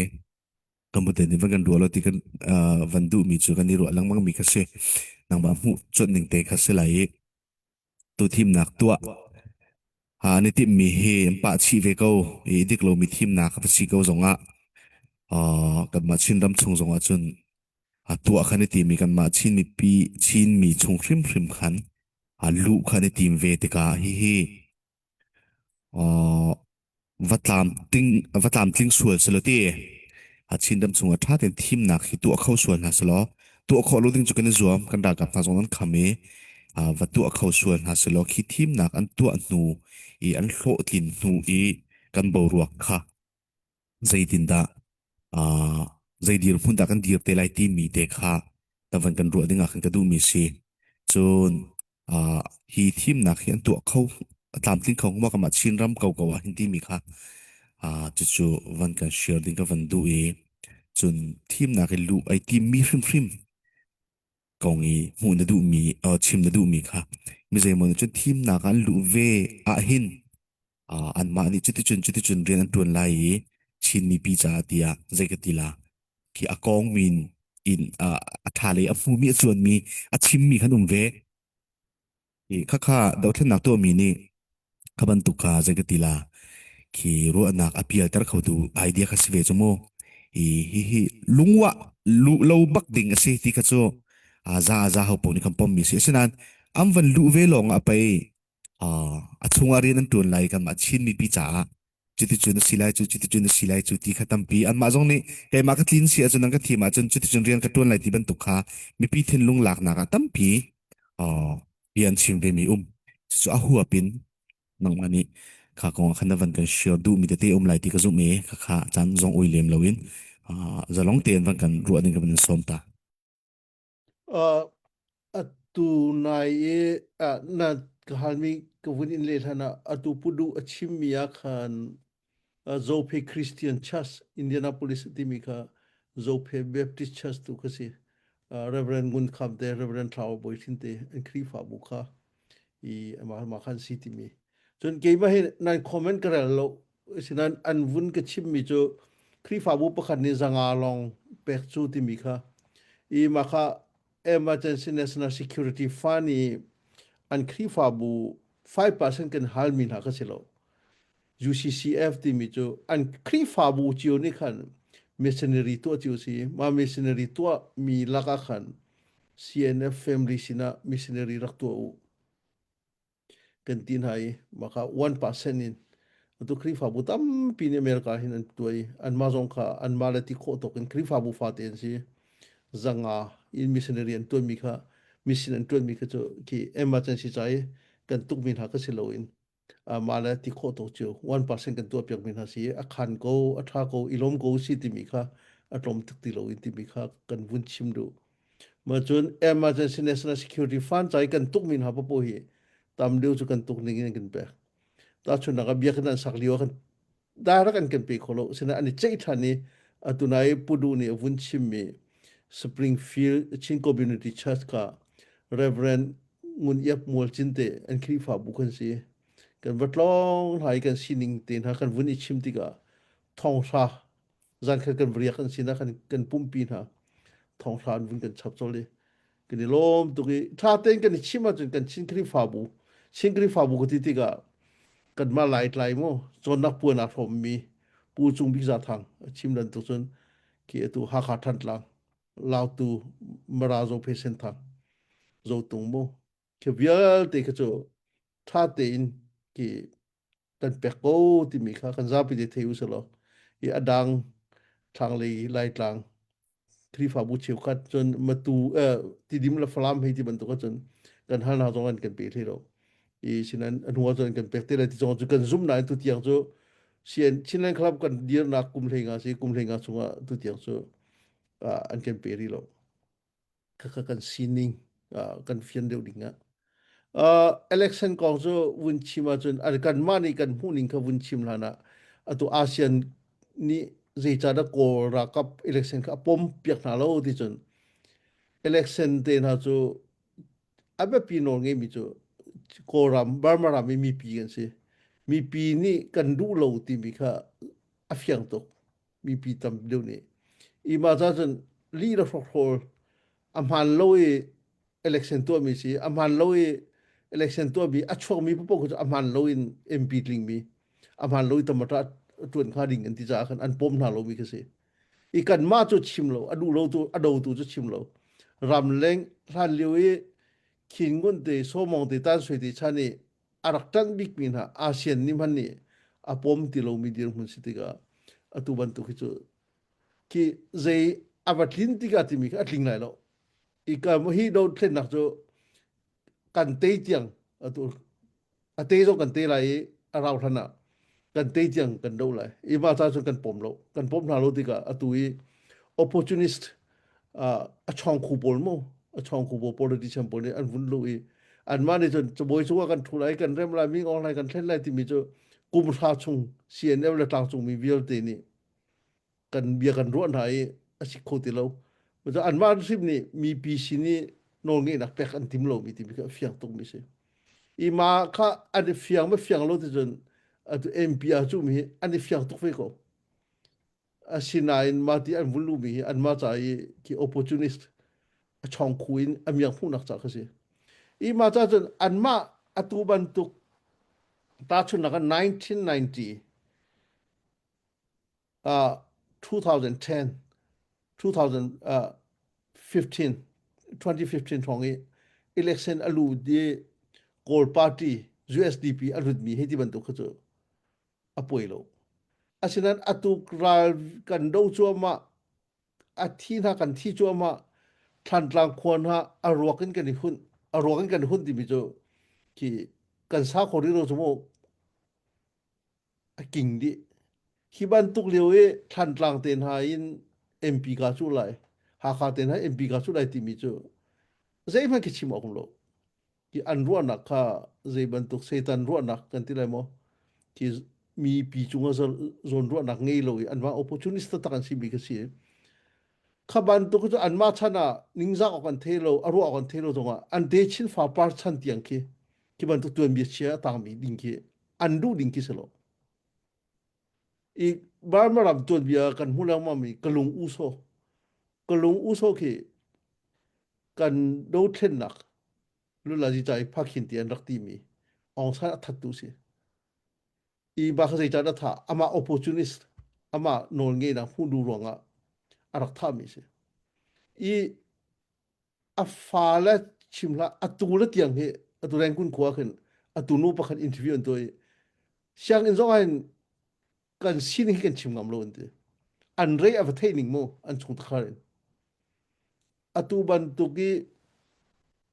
kan bude nih van kan ruah lo ti kan uh, van duhmi cu kan i ruah lengmang mi kha si. Nangmah hmuh cuanh ning te kha si lai i tu thimnak tuah ha an i timhmi hi an pah chih ve ko i dik lomi thimnak a si ko zongah uh, kanmah Chinram chung zongah cun a tuah khan i timi kanmah Chin mipi Chinmi chung hrimhrim khan a luh khan i tim ve tikah hihi uh, va tlamtling va tlamtling sual selaw ti a Chinram chungah ṭha tein thimnak hi tuah kho sual hna selaw tuah khawh lo ding cu kan i zuam kan ralkap hna zong an kham i va tuah kho sual hna selaw khi thimnak an tuah hnu i an hlawhtlin hnu i kan boruak kha zeitindah uh, zei dirhmun dah kan dir te lai timi te kha tavan kan ruah ding ah khan ka duhmi si. Cun uh, hi thimnak hi an tuah kho a tlamtling kho ma kamah Chinram ko ko ah hin timi kha uh, cucu van kan share ding ka van duh i cun thimnak i luh ai timmi hrimhrim kong i hmuh na duhmi uh, chim na duhmi kha mi zeimaw nih cun thimnak ah an luh ve ah hin uh, anmah nih cuticun cuticun rian an ṭuan lai i Chin mipi caah tiah zei ka ti la khi a kong min in uh, a ṭha lei a hmumi a cuanmi a chimmi khan um ve i khakha dothlennak tuahmi nih kha bantuk kha zei ka ti la khi ruahnak a pialter khotu idea kha si ve cu mu i hi hi lungwa lu lo bak ding a si ti kha cu a za a za ho paoh nih kan pommi si asinain an van luh ve lawng ah pei a chungah rian an ṭuan lai kanmah Chin mipi caah cuticun a si lai cu cuticun a si lai cu ti kha tampi anmah zong nih keimah ka tlin si ahcun an ka thim ahcun cuticun rian ka ṭuan lai ti bantuk kha mipi thinlung laknak ah tampi bia an chim vemi um cucu a huap in nangmah nih kha kong ah khan na van kan share duhmi tete um lai ti ka zumh i khakha caan zong oi lem loin zalong tein van kan ruah ding ka van in sawm ta. Uh, atu nai i uh, na ka halmi ka vun in le hlan ah atu pudu a chimmi ah khan uh, Zophe Christian Church Indianapolis timi kha Zophe Baptist Church tu kha si uh, Reverend Ngun Kham te Reverend Thlau Bawi Thin te an Khrihfabu kha i amah ma khan si timi cun keimah hi nan comment ka rel lo sinan an vun ka chimmi cu Khrihfabu pakhat nih zanga lawng pek cu timi kha i mah kha Emergency National Security Fund i an Khrihfabu 5% kan halmi hna kha si lo UCCF timi cu an Khrihfabu cio nih khan missionary tuah cio si mah missionary tuah mi lakah khan CNF family sinah missionary rak tuah u kan ti hna i mah kha 1% in atu Khrihfabu tampi nih America hin an tuah i anmah zong kha anmah le ti khawh tawk in Khrihfabu fate an si zanga in missionary an tuanmi kha mission an tuanmi kha cu khi emergency ca i kan tukmi hna kha si loin mah le ti khawh tawk cio 1% kan tuah piakmi hna si a khan ko a ṭha ko i lawm ko si timi kha a tlawm tuk ti loin timi kha kan vun chim duh Ma cun Emergency National Security Fund ca i kan tukmi hna paoh hi tam deuh cu kan tuk ning in kan pek. Tahchunhnak ah biakinn an sak lio ah kan direct an kan pe kho lo. Sinain an i ceih ṭhan i atu nai Pudu nih a vun chimmi Springfield Chin Community Church kha Reverend Ngun Iap Mual Cin te an Khrihfabu kan si. Kan va tlawng hna i kan sining te hna kan vun i chim tikah thonghra zankhat kan riak an sinah kan kan pumpi hna thonghra an vun kan chap col i kan i lawm tuk i tha tein kan i chim ahcun kan Chin Khrihfabu Chin Khrihfabu ka ti tikah kanmah Laitlai mu cawnnak puan aa hrawmmi Pu Cung Bik Za Thang a chim bantuk cun khi atu Hakha Thantlang Lautu Mara Zophe Senthang Zotung mu khi vialte kha cu tha tein ki kan pek ko timi kha kan zapi te thei u selaw i a dang thlanglei Laitlang Khrihfabu cheukhat cun Matu eh, Tidim le Falam hei ti bantuk ahcun kan hal hna zong an kan pe hlei lo i sinan a hnu ahcun kan pek te lai ti zong cu kan zum nain tu tiang cu CN Chinland Club kan dirnak kum hlei nga si kum hlei nga chungah tu tiang cu an kan pe rih lo khakha kan sining kan fian deuh ding ah. Uh, election kong cu vun chim ahcun an kanmah nih kan hmuhning kha vun chim hlan ah atu ASEAN nih zeicahdah Kawl ralkap election kha a pom piak hna lo ti cun election te hna cu a biapi nawl ngeimi cu Kawlram Burma ram i mipi kan si. Mipi nih kan duh lo timi kha a fiang tuk. Mipi tam deuh nih. I mah ca cun lih le hrokhrawl a hmaan lo i election tuahmi si a hmaan lo i election tuahmi a chuakmi paoh cu a hmaan lo in MP tlingmi a hmaan lo i tamata ṭuan hnga ding an ti caah khan an pom hna lomi khi si. I kanmah cu chim lo, a duh lo tu a dotu cu chim lo. Ramleng hlan lio i Khin Ngunt te Sawmong te Tan Sui te chan i a rak ṭanh bikmi hna ASEAN nih hmanh nih a pom ti lomi dirhmun si tikah atu bantuk hi cu khi zei a va tlin tikah timi kha a tling lai lo. I ka hi dothlennak cu kan tei tiang atu a te zong kan te lai i a rau hlan ah kan te tiang kan do lai i mah ca cun kan pom lo kan pom hna lo tikah atu i opportunist a chawngkhu pawl mu a chawngkhu pawl politician pawl nih an vun lu i anmah nih cun cabuai cungah kan thu lai kan rem lai mi ngong lai kan thlen lai timi cu kum hra chung CNF le tlangcungmi vialte nih kan bia kan ruah hna i a si kho ti lo. Anmah hrim nih mipi sin i nawlngeihnak pek an tim lomi timi kha a fiang tukmi si. I ma kha an i fiang ma fiang lo ti cun atu MP a cu mi hi an i fiang tuk ve ko. Asinain mah ti an vun luhmi hi anmah ca i khi opportunist a chawngkhu in a miang hmuhnak ca kha si. I mah ca cun anmah atu bantuk tahchunhnak ah 1990 uh, 2010 2015 2015 hrawng i election a lu di Kawl party USDP a lut mi hei ti bantuk kha cu a puai lo. Asinain atu ral kan do cuahmah a thi hna kan thi cuahmah Thlantlang khua hna a ruak in kan i hunh a ruak in kan i hunh timi cu khi kan sa kho rih lo cu mu a king dih. Hi bantuk lio i Thlantlang te hna in MP ka cuh lai, Hakha te hna MP ka cuh lai timi cu zeihmanh khi chim awk um lo. Hi an ruahnak kha zei bantuk Satan ruahnak kan ti lai maw? Khi mipi cungah zawn ruahnak ngei lo i anmah opportunist taktak an simi kha si. Kha bantuk cu anmah chan ah ningzak awk an thei lo, a ruah awk an thei lo zongah an techin fapar chan tiang khi khi bantuk tuanbia chia a tangmi ding khi an duh ding khi si lo. I Burma ram tuanbia kan hmu lengmang mi Kalung Uso. Kalung Uso khi kan dothlennak lulazi ca i phakhin ti an rak timi Aung San a thattu si. I ba kha zeicah dah thah amah opportunist amah nawl ngeihnak hmuh duh ruangah a rak thahmi si. I a fale chim hlah atu le tiang hi atu Rangoon khua khin atu nu pakhat interview an tuah i sianginn zong ah hin kan sining hi kan chim ngam lo an ti an rei a va theih ning mu an chung takhar in atu bantuk i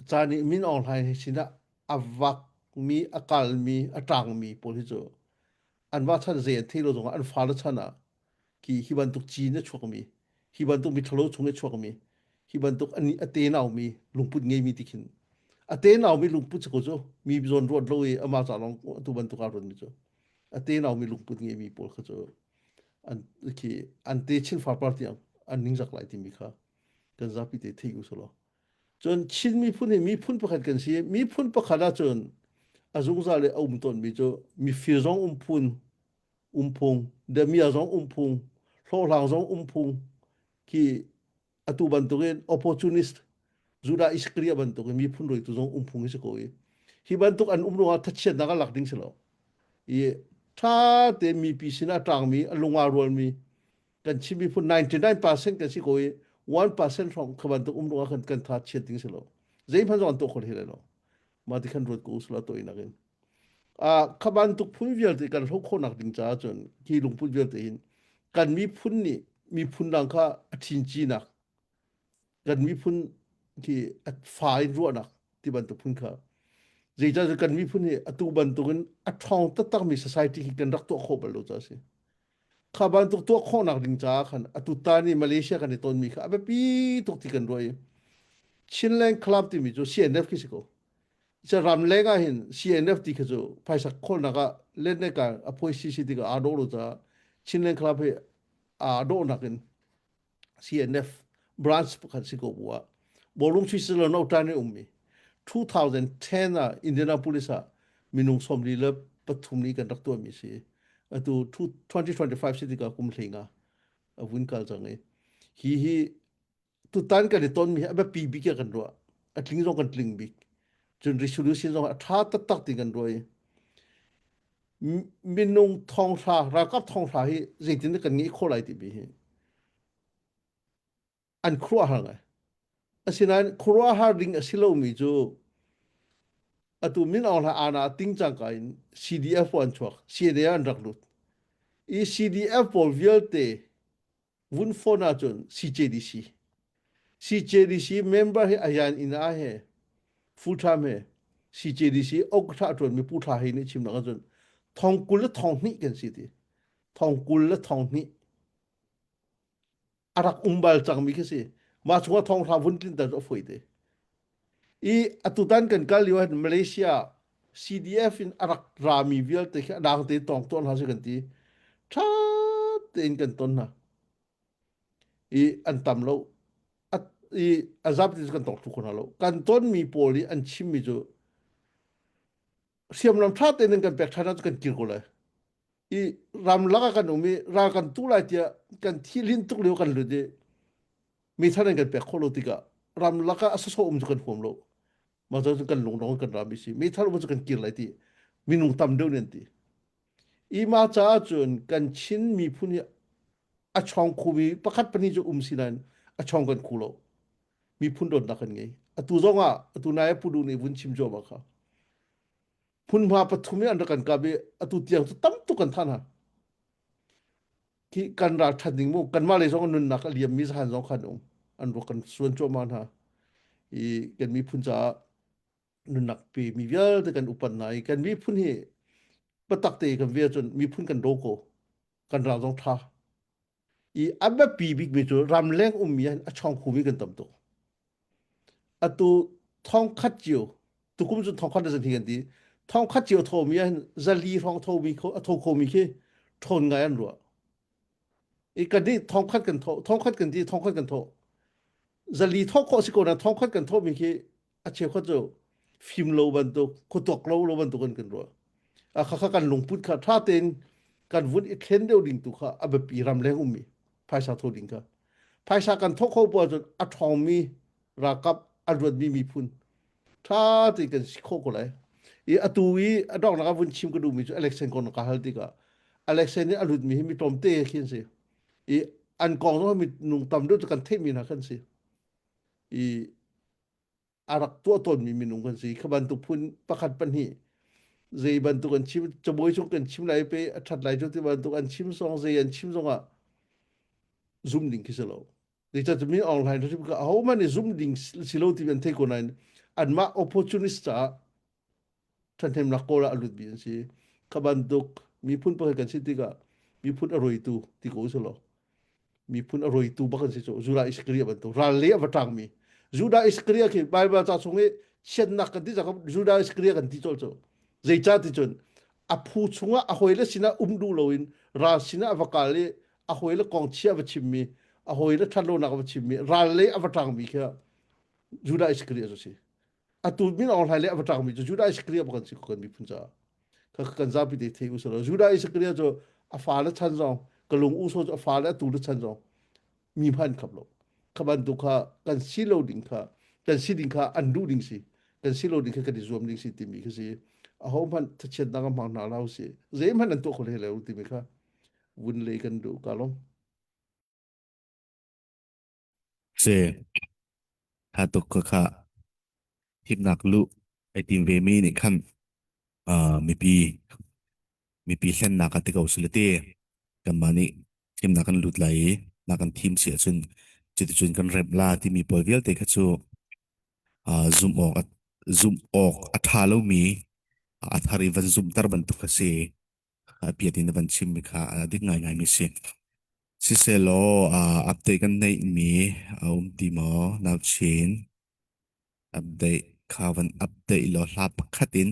caan i Min Aung Hlaing hi sinah a vak mi a kal mi a tang mi pawl hi cu an va chan zei an thei lo zongah an fale chan ah ki hi bantuk cin a chuakmi hi bantuk miṭhalo chung i chuakmi hi bantuk ani a tenaumi lungput ngeimi ti khin a tenaumi lungput si ko cu mi zawn ruat lo i amah ca lawng atu bantuk aa ruatmi cu a tenaumi lungput ngeimi pawl kha cu an khi an te chin farpar tiang an ningzak lai timi kha kan zapi te thei u selaw cun Chin miphun hi miphun pakhat kan si miphun pakhat ahcun a zungzal i a um tawnmi cu mifir zong um phun umphung, damiah zong umphung, hlawhhlang zong umphung khi atu bantukin opportunist Judah Iscariot bantukin miphun rawitu zong umphung hi si ko i hi bantuk an um ruangah thachiatnak a lak ding si lo i tha te mipi sinah ṭangmi a lunga rualmi kan Chin miphun 99% kan si ko i 1% hrawng kha bantuk um ruangah kan kan tha chiat ding si lo zeihmanh zong an tuah kho hlei lai lo mah ti khan ruat ko usula to inak in kha bantuk phun vialte kan hloh khawhnak ding caah cun hi lungput vialte hin kan miphun nih miphun dang kha a ṭhinci-nak kan miphun khi a fa in ruahnak ti bantuk phun kha zeicah kan miphun hi atu bantukin a ṭhawng taktakmi society hi kan rak tuah khawh bal lo caah a si kha bantuk tuah khawhnak ding caah khan atu tan i Malaysia kan i tonmi kha a biapi tuk ti kan ruah i Chinland Club timi cu CNF khi si ko. Ca ramleng ah hin CNF ti kha cu phaisa khawlnak ah len ka a phuai si si tikah aa dawh lo caah Chinland Club hi aa dawhnak in CNF branch pakhat si ko bu ah bawlung Switzerland no tan i ummi 2010 ah Indianapolis ah minung 43 nih kan rak tuahmi si atu 2025 si tikah kum hleinga a vun kal cang i hi hi tutan kan i tonmi hi a biapi bik ah kan ruah. A tling zong kan tling bik. Cun resolution zong a ṭha taktak ti kan ruah i minung thonghra ralkap thonghra hi zeitin kan ngeih khawh lai timi hi an khuaruahhar ngai. Asinain khuaruahhar ding a si lomi cu atu Min Aung Hlaing aana ting cangka in CDF an chuak, CNA an rak lut. I CDF pawl vialte vun phone ahcun CJDC. CJDC member hi ayan in a he full time he CJDC ok tha tuan mi pu tha hi nih chim nak ahcun thong kul le thong hnih kan si ti thong kul le thong hnih a rak um bal cang mi khi si mah chungah thong hra vun tlin ter cu a foi te i atutan kan kal lio hin Malaysia CDF in a rak rami vialte khi a dang te tong tawn hna si kan ti ṭha tein kan ton hna i an tam lo i a zap ti kan tong thlu kho hna lo kan ton mi pawl i an chim mi cu hriamnam ṭha tein an kan pek ṭhan ahcun kan kir ko lai i ramlak ah kan um i ral kan tu lai tiah kan thilhin tuk lio kan lut i meithal an kan pek khawh lo tikah ramlak ah a sawsawh um cu kan huam lo mah cu kan lungrong kan rami si meithal um cu kan kir lai ti minung tam deuh nih an ti i mah caah cun kan Chin miphun hi a chawng khumi pakhat pahnih cu um si nain a chawng kan khu lo miphun dawtnak kan ngei atu zong ah atu nai pu du nih vun chim cuahmah kha hmunhma pathum in an rak kan kap i atu tiang cu tam tuk kan than ha khi kan ral that ding mu kanmah lei zong nunnak a liam mi zahan zong khan um an ruak kan suan cuahmah hna i kan miphun caah nunnak pe mi vialte kan upat hna i kan miphun hi patak te kan ve cun miphun kan do ko kan ral zong tha i a biapi bikmi cu ramleng ummi ah a chawng khumi kan tam tuk. Atu thongkhat cio tukum cu thongkhat le zan hi kan ti thongkhat cio thomi ah hin zali hrawng thomi kho a tho khomi khi ṭhawn ngai an ruah. I kan nih thongkhat kan tho thongkhat kan ti thongkhat kan tho zali thawk khawh si ko na thongkhat kan thawhmi khi a cheukhat cu fim lo bantuk khuatuak lo lo bantuk an kan ruah a kha kha kan lungput kha tha tein kan vun i thlen deuh ding tu kha a biapi ram leng ummi phaisa tho ding kha phaisa kan thawk kho po ahcun a ṭhawngmi ralkap a ruatmi miphun ṭha tein kan si khawh ko lai i atu i a donghnak ah vun chim ka duhmi cu election kong ka hal tikah election nih a lutmi hi mi tlawmte khi an si i an kong zong mi nung tam deuh cu kan theihmi hna kan si i a rak tuah tawnmi minung kan si. Kha bantuk phun pakhat pahnih zei bantuk an chim cabuai cung kan chim lai pe a that lai cu ti bantuk an chim song zei an chim zongah zum ding khi si lo. Zeicah mi online hrim ka aho man i zum ding si lo ti an thei ko nain anmah opportunist caah ṭhahnemnak kawl ah a lutmi an si. Kha bantuk miphun pakhat kan si tikah miphun a roitu ti ko usih law miphun a roitu bak an si cu Judah Iskariot bantuk ral le a va ṭangmi Judah Iskariot khi Bible ca chung i chiatnak kan ti cang Judah Iskariot kan ti colh cu zeicah ti cun a phu chungah a hawile sinah um duh loin ral sinah a va kal i a hawile kong chia a va chimmi a hawile ṭhatlonak a va chimmi ral le a va ṭangmi khi Judah Iskariot cu si atu min Aung Hlaing le a va ṭangmi cu Judah Iskariot bak an si kan miphun caah ka kan zapi te thei usalaw Judah Iskariot cu a fale chan zong ka lung uso cu a fale atu le chan zong mi hman khap lo kha bantuk kha kan si lo ding kha kan si ding kha an duh ding si kan si lo ding kha kan i zuam ding si timi kha si aho hmanh thachiatnak a hmang hna lo si zeihmanh an tuah kho hlei lo timi kha vun lei kan duh ka lawm Si. Tha tuk ka kha thimnak luh ai tim ve mi nih khan uh, mipi mipi hlennak a ti ko sile ti kanmah nih thimnak kan lut lai i na kan thim si ahcun cuticun kan remh la timi pawl vialte kha cu uh, zumh awk a zumh awk a ṭha lomi a thar i van zumhter bantuk a si. A piat in na van chimmi kha a dik ngaingai mi si. Sisehlaw uh, update kan neihmi a um ti maw? Nauchin update. Kha van update law hla pakhat in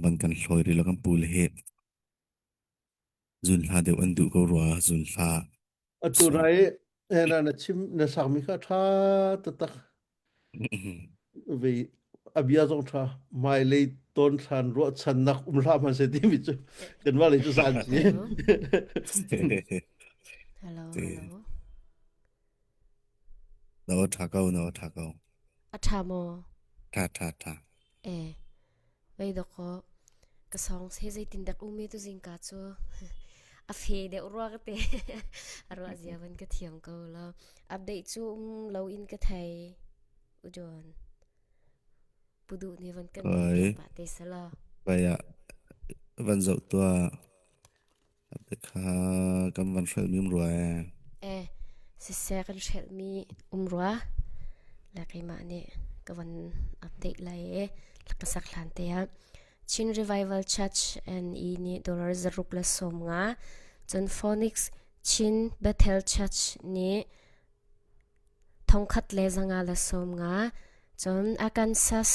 van kan hlawi rih law kan pu le hi zun hla deuh an duh ko rua zun hla. Atu rai na na chim na sakmi kha tha taktak ve a bia zong tha hmailei ton thlan ruahchannak um hlah hmanh seh timi cu kanmah lei cu zan si. Hello. Hello, hello. Na aw ṭha ko, na aw ṭha ko. A ṭha maw? Ṭha, ṭha, ṭha. Eh, vei dawkaw ka song he zeitin dak umi tu zingka cu a fe deuh rua ka te. A ruah zia van ka thiam ko lo. Update cu um lo in ka thei. Ujon. Pudu nih van kan Oi. piak pah te sala. Vai ah van zoh tuah. Kha kan van hrelhmi um rua ee. Eh, siseh kan hrelhmi um rua. Le keimah nih ka van update lai e. Ka sak hlan te ah. Chin Revival Church NE nih dollar 150. Cun Phoenix Chin Bethel Church nih 1550, cun Arkansas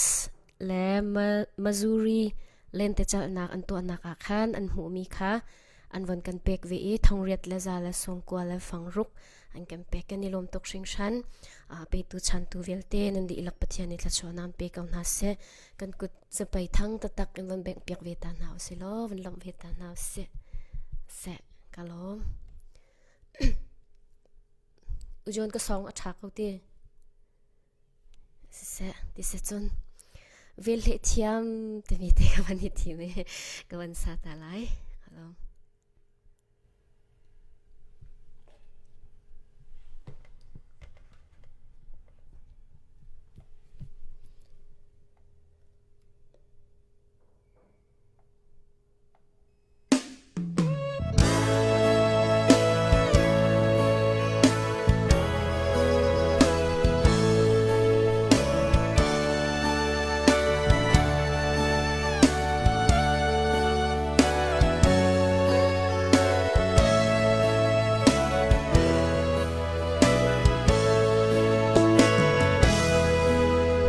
le Missouri lentecelhnak an tuahnak ah khan an hmuhmi kha an von kan pek ve i thongriat le za le sawmkua le fangruk an kan pek. Kan i lawm tuk hringhran. Petu chantu vialte nan dihlak Pathian nih thluachuahnak an pe ko hna seh. Kan kut zapei thang taktak in von bengh piak ve ta hna usih law von lawmh ve ta hna usih. Seh, ka lawm. Ujon ka song a ṭha ko ti. Siseh, ti se cun vel hleh thiam timi te ka van i thim i ka van sa ta lai. Hello.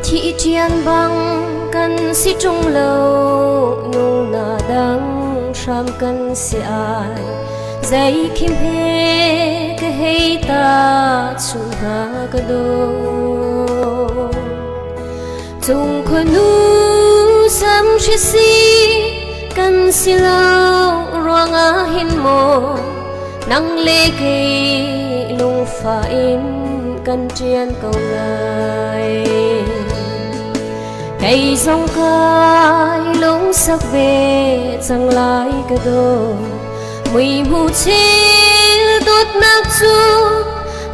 Thi ṭian bang kan si ṭung lo nung na dang hram kan si ai zei khim he ka hei ta chung hna ka do Chung khua nu sam hri si kan si lo ruangah hin maw nang le kei lungfah in kan ṭian ko lai. Kei zong kai lungsak ve cang lai ka dawt mui hmu chil dawtnak cu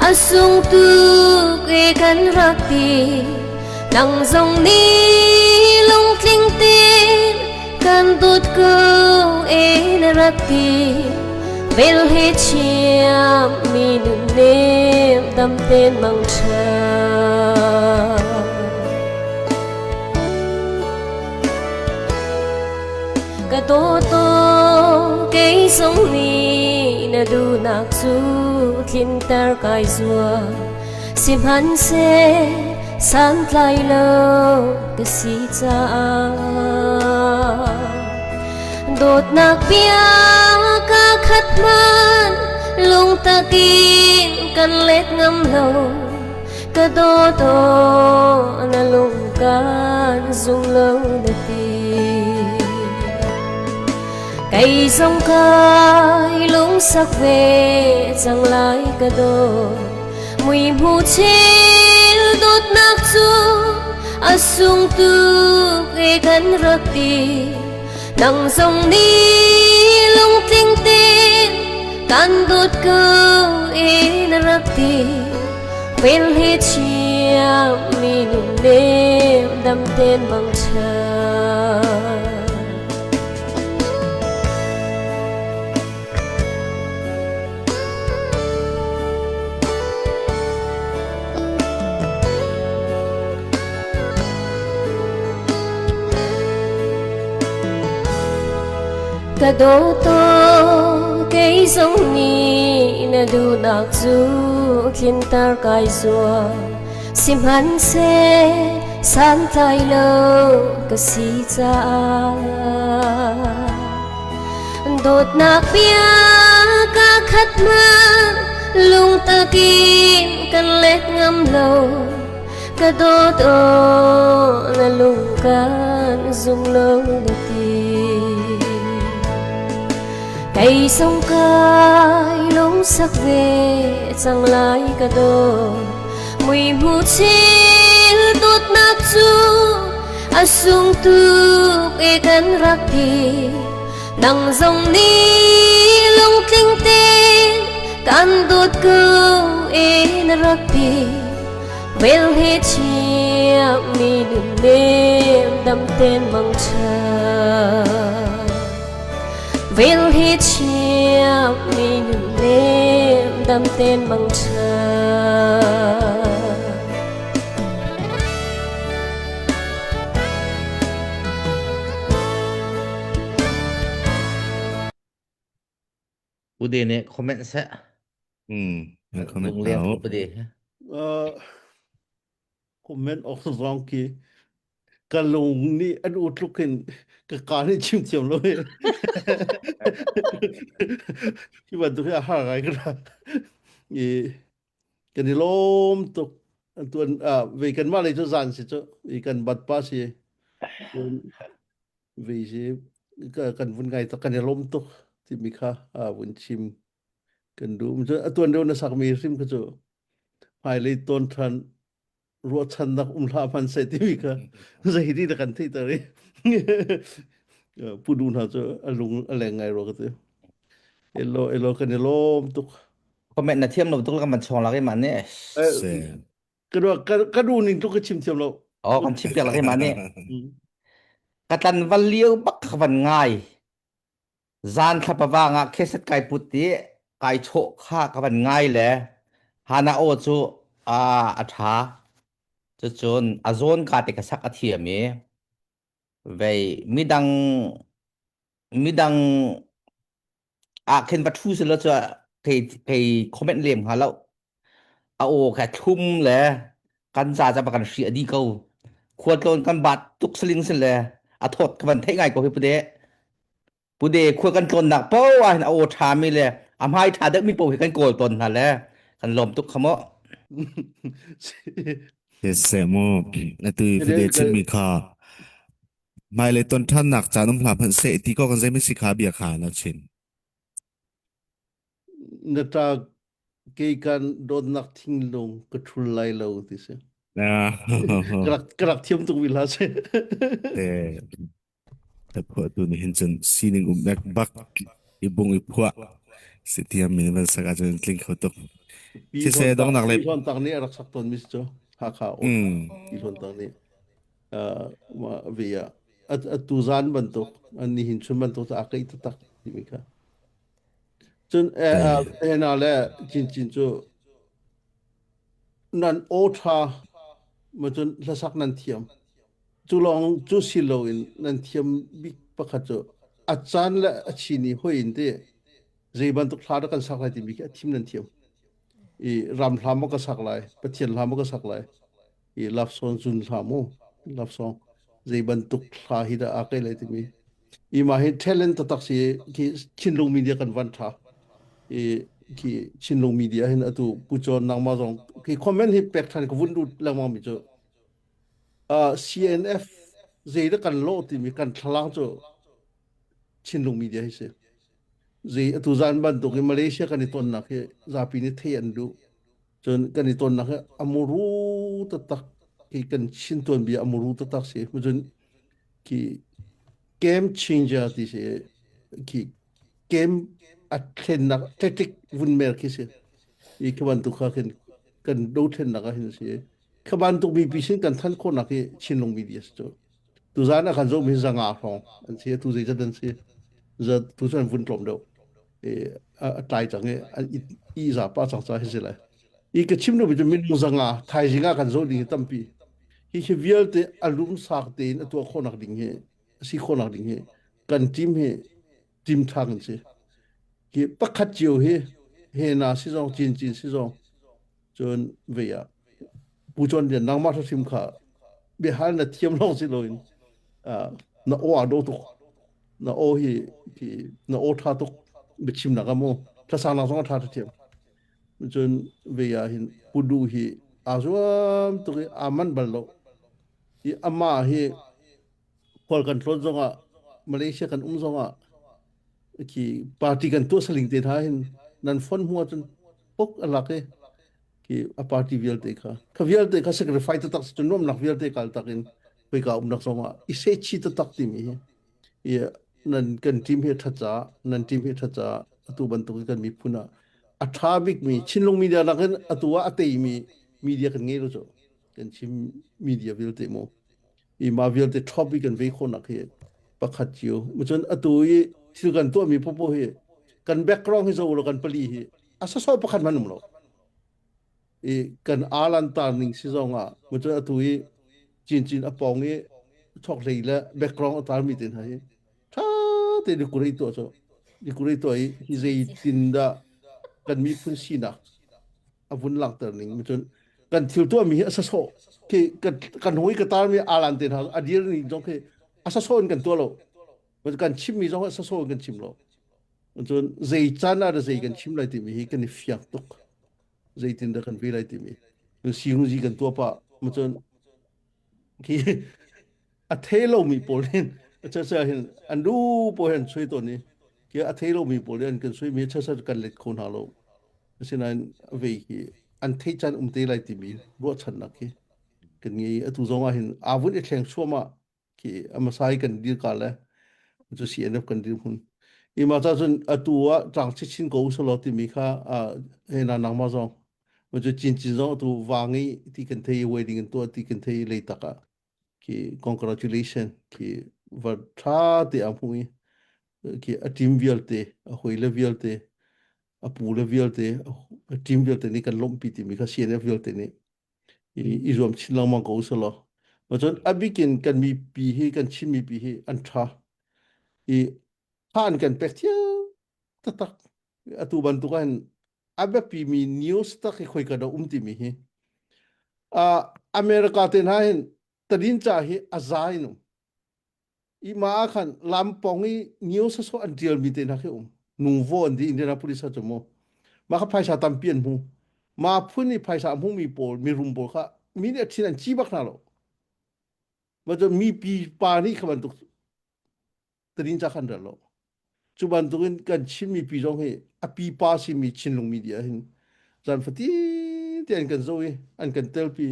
a sung tuk e kan rak ti nang zong nih lungtling tein kan dawt ko e na rak ti vel he chiam mi nun nem dam ten mang ṭha. Ka dawto kei zong nih na duhnak cu tlinter kai zuam sihmanhseh santlai lo ka si caah dawtnak bia ka khat hmanh lungtak in kan let ngam lo ka dawt na lung kan zum lo na ti kei zong kai lungsak ve cang lai ka dawt mui hmu chil dawtnak cu a sung tuk e kan rak ti nang zong nih lungtling tein kan dawt ko e na rak ti Vel hi chiam mi nun nem dam ten mang ṭha. Ka dawto kei zong nih na duhnak cu tlinter kai zuam sihmanhseh. Santlai lo ka si caah Dawtnak bia ka khat ma lungtak in kan let ngam lo ka dawt aw na lung kan zum lo na ti Kei zong kai lungsak ve cang lai ka dawt mui hmu thil dawtnak cu a sung tuk e kan rak ti nang zong nih lungtling tein kan dawt ko e na rak ti vel he chiah mi nun nem dam ten mang cha Vel hi chiah mi nun nem dam ten mang ṭha. Ude nih comment seh. Hmm, comment Lung leng hau. upade. Uh, comment awk zong khi ka lung nih an u tluk in ka ka nih chim thiam lo hi hi bantuk hi a har ngai ka ra i kan i lawm tuk tuan ve kan mah lei cu zan si cu i kan bat pa si ve si kan vun ngai tak kan i lawm tuk timi kha vun chim kan duh a tuan deuh na sakmi hrim kha cu hmailei tawn ṭhan ruahchannak um hlah hmanh seh timi kha zei nih dah kan theihter i pu nu hna cu a lung a leng ngai rua ka ti elo elo kan i lawm tuk Comment na thiam lo tuk la kan chong lak i man nih. Se. ka nu ka nu ning tuk ka chim thiam lo Oh kan chim piak lak i man nih. Ka tlan val liu bak ka van ngai. Zan thlapavang ah kheset kai put i kai chawh kha ka van ngai le Hana aw cu a a ṭha. Cucun a zawn ka te ka sak a thiam i vei midang midang ah khin va ṭhu selaw cu kei kei comment lem hnga lo. A aw kha thlum le kan ca ca kan hri a di ko. Khualtlawn kan bat tuk saling sin le a thawt ka van theih ngai ko hi pude. Pude khua kan tlawnnak po ah hin a aw ṭha mi le a hmai ṭha deuh mi po hi kan kawl tawn hna le kan lawm tuk kha mu. Seh mu atu fide chimmi kha hmailei ton ṭhannak caan um hlah hmanh seh ti ko kan zei si kha bia kha na chim. Na ṭa kei kan dawtnak thinglung ka ṭhul lai lo ti si. Ka rak ka rak thiam tuk mi hla si. Te te phuah tu nih hin cun sining um ek bak i bung i phuah si thiam min van sak ahcun tling kho tuk. Pi Siseh Hlawn Tak dongnak le Pi Hlawn Tak nih a rak sak tawn mi si cu Hakha aw mm Pi Hlawn Tak nih uh, ve ah atu zan bantuk an nihin chun bantuk cu a keih taktak timi kha. Cun ena le cincin cu nan aw ṭha ma cun hlasak nan thiam. Cu lawng cu si loin nan thiam bik pakhat cu a caan le a chini hoi in ti zei bantuk hla dah kan sak lai timi khi a thim nan thiam. I ram hla maw ka sak lai, Pathian hla maw ka sak lai, i love song zun hla mu, love song zei bantuk hla hi dah aa kai lai timi. I mah hi talent taktak si khi Chinlung media kan van tha. I khi Chinlung media hin atu pu John nangmah zong khi comment hi pek than ka vun lut lengmang mi cu uh, CNF zei dah kan lawh timi kan thlalang cu Chinlung media hi si. Zei atu zan bantuk in Malaysia kan i tonnak hi zapi nih thei an duh. Cun kan i tonnak hi amuru taktak khi kan Chin tuanbia amuru taktak si. Cun khi game changer ti si khi game a thlennak tactic vun mer khi si. I khi bantuk kha khin kan dothlennak ah hin si. Kha bantuk mipi sin kan than khawhnak hi Chinlung media si cu. Tuzaan ah kan zoh mi zanga hrawng an si. Tu zeizat an si. Za tu cu an vun tlawm deuh. I a tlai cang i an i za pa cang ca hi si lai. I ka chim duhmi cu minung zanga thaizing ah kan zoh ding hi tampi. Hi hi vialte a lumsak tein a tuah khawhnak ding hi a si khawhnak ding hi kan team hi team ṭha kan si. Hi pakhat cio hi he na si zong cin cin si zong cun vei ah Pu Con Lian nangmah hrim kha. biahal na thiam lawng si loin na aw aa dawh tuk. Na aw hi hi na aw ṭha tuk biachimnak ah mu thlasangnak zong a ṭha ṭhiam. Cun ve ah hin Pu Duh hi aa zuam tuk i aa manh bal lo. I amah hi khual kan tlawn zongah Malaysia kan um zongah khi party kan tuah saling te hna hin nan phone hmu ahcun pok a lak i khi a party vialte kha kha vialte kha sacrifice taktak si cu nuamnak vialte kal tak in khoika umnak zongah i sechi taktak timi hi i nan kan team hi ṭhat caah nan team hi ṭhat caah atu bantuk in kan miphun ah a ṭha bikmi Chinlung media nakin atu ah a teimi media kan ngei lo cu kan chim media vialte mu i mah vialte top i kan vei khawhnak hi pakhat cio cun atu i thil kan tuahmi popo hi kan background hi zo lo kan pali hi a sasawh pakhat hmanh um lo i kan alan tar ning si zong ah cun atu i cincin a pong i thok hlei le background a tar mi te hna hi tha te ni kurei tuah cu ni kurei tuah i hi zeitin dah kan miphun sinak a vun langhter ning cun kan thil tuahmi hi a sasawh khi kan kan hoi ka tarmi alan te hna a dir ning zong khi a sasawh in kan tuah lo kan chimmi zong a sasawh in kan chim lo cun zei caan ah dah zei kan chim lai timi hi kan i fiang tuk zeitin dah kan ve lai timi sihuzi kan tuah pah cun khi a thei lomi pawl hin chasa hin an du pawl hin sui tawn i khi a thei lomi pawl hin kan sui mi chasa kan let kho hna lo asinain vei hi an thei caan um te lai timi ruahchannak khi kan ngei atu zong ah hin aa vun i thleng suama khi amasai kan dir ka le cu CNF kan dir hun ima cha cun atu ah tlang chichin ko usalo timi kha he na nangma zong cu cin cin zong atu wangi ti kan thei wedding in tuah ti kan thei lei tak ah khi congratulation khi va tha te a hmu i khi a team vialte a hoi le vialte a pu le vialte a team vialte nih kan lawmhpi timi kha CNF vialte nih i zuam chin lengmang ko usalaw cun a bikin kan mipi hi kan Chin mipi hi an tha i tha an kan pek thiam taktak atu bantuk ah hin a biapimi news tak hi khoika dah um timi hi uh, America te hna hin tadinca hi a za in um i ma ah khan lampong i news so an tial mi te hna khi um nuvo an di Indianapolis ah cu mu ma kha phaisa tampi an hmu ma phun i phaisa a hmumi pawl mirum pawl kha mi nih a thin an ci bak hna lo ma cu mi pi pa nih kha bantuk tadinca khan rel lo Cu bantukin kan Chin mipi zong hi a pipa simi Chinlung media hin zan fatin te an kan zoh i an kan telpi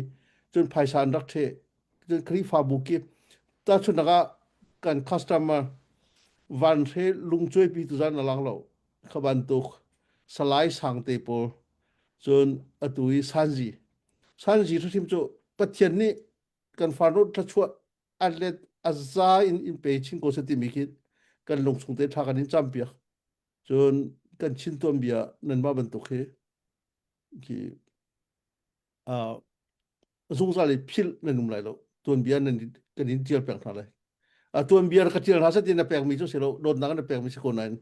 cun phaisa an rak ṭheh cun Khrihfabu kip tahchunhnak ah kan customer vanhre lungcuaipi tuzan a lang lo kha bantuk Salai Sangte pawl cun atu i Sanzi Sanzi hrim cu Pathian nih kan farnu thluachuah a let a za in in pe chin ko seh timi khi kan lungchung te tha kan in campiak cun kan chin tuanbia nanmah bantuk hi khi uh, zungzal i philh nan um lai lo tuanbia nan kan in tial pek hna lai a tuanbia ka tial hna seh na pekmi cu si lo dawtnak na pekmi si ko nain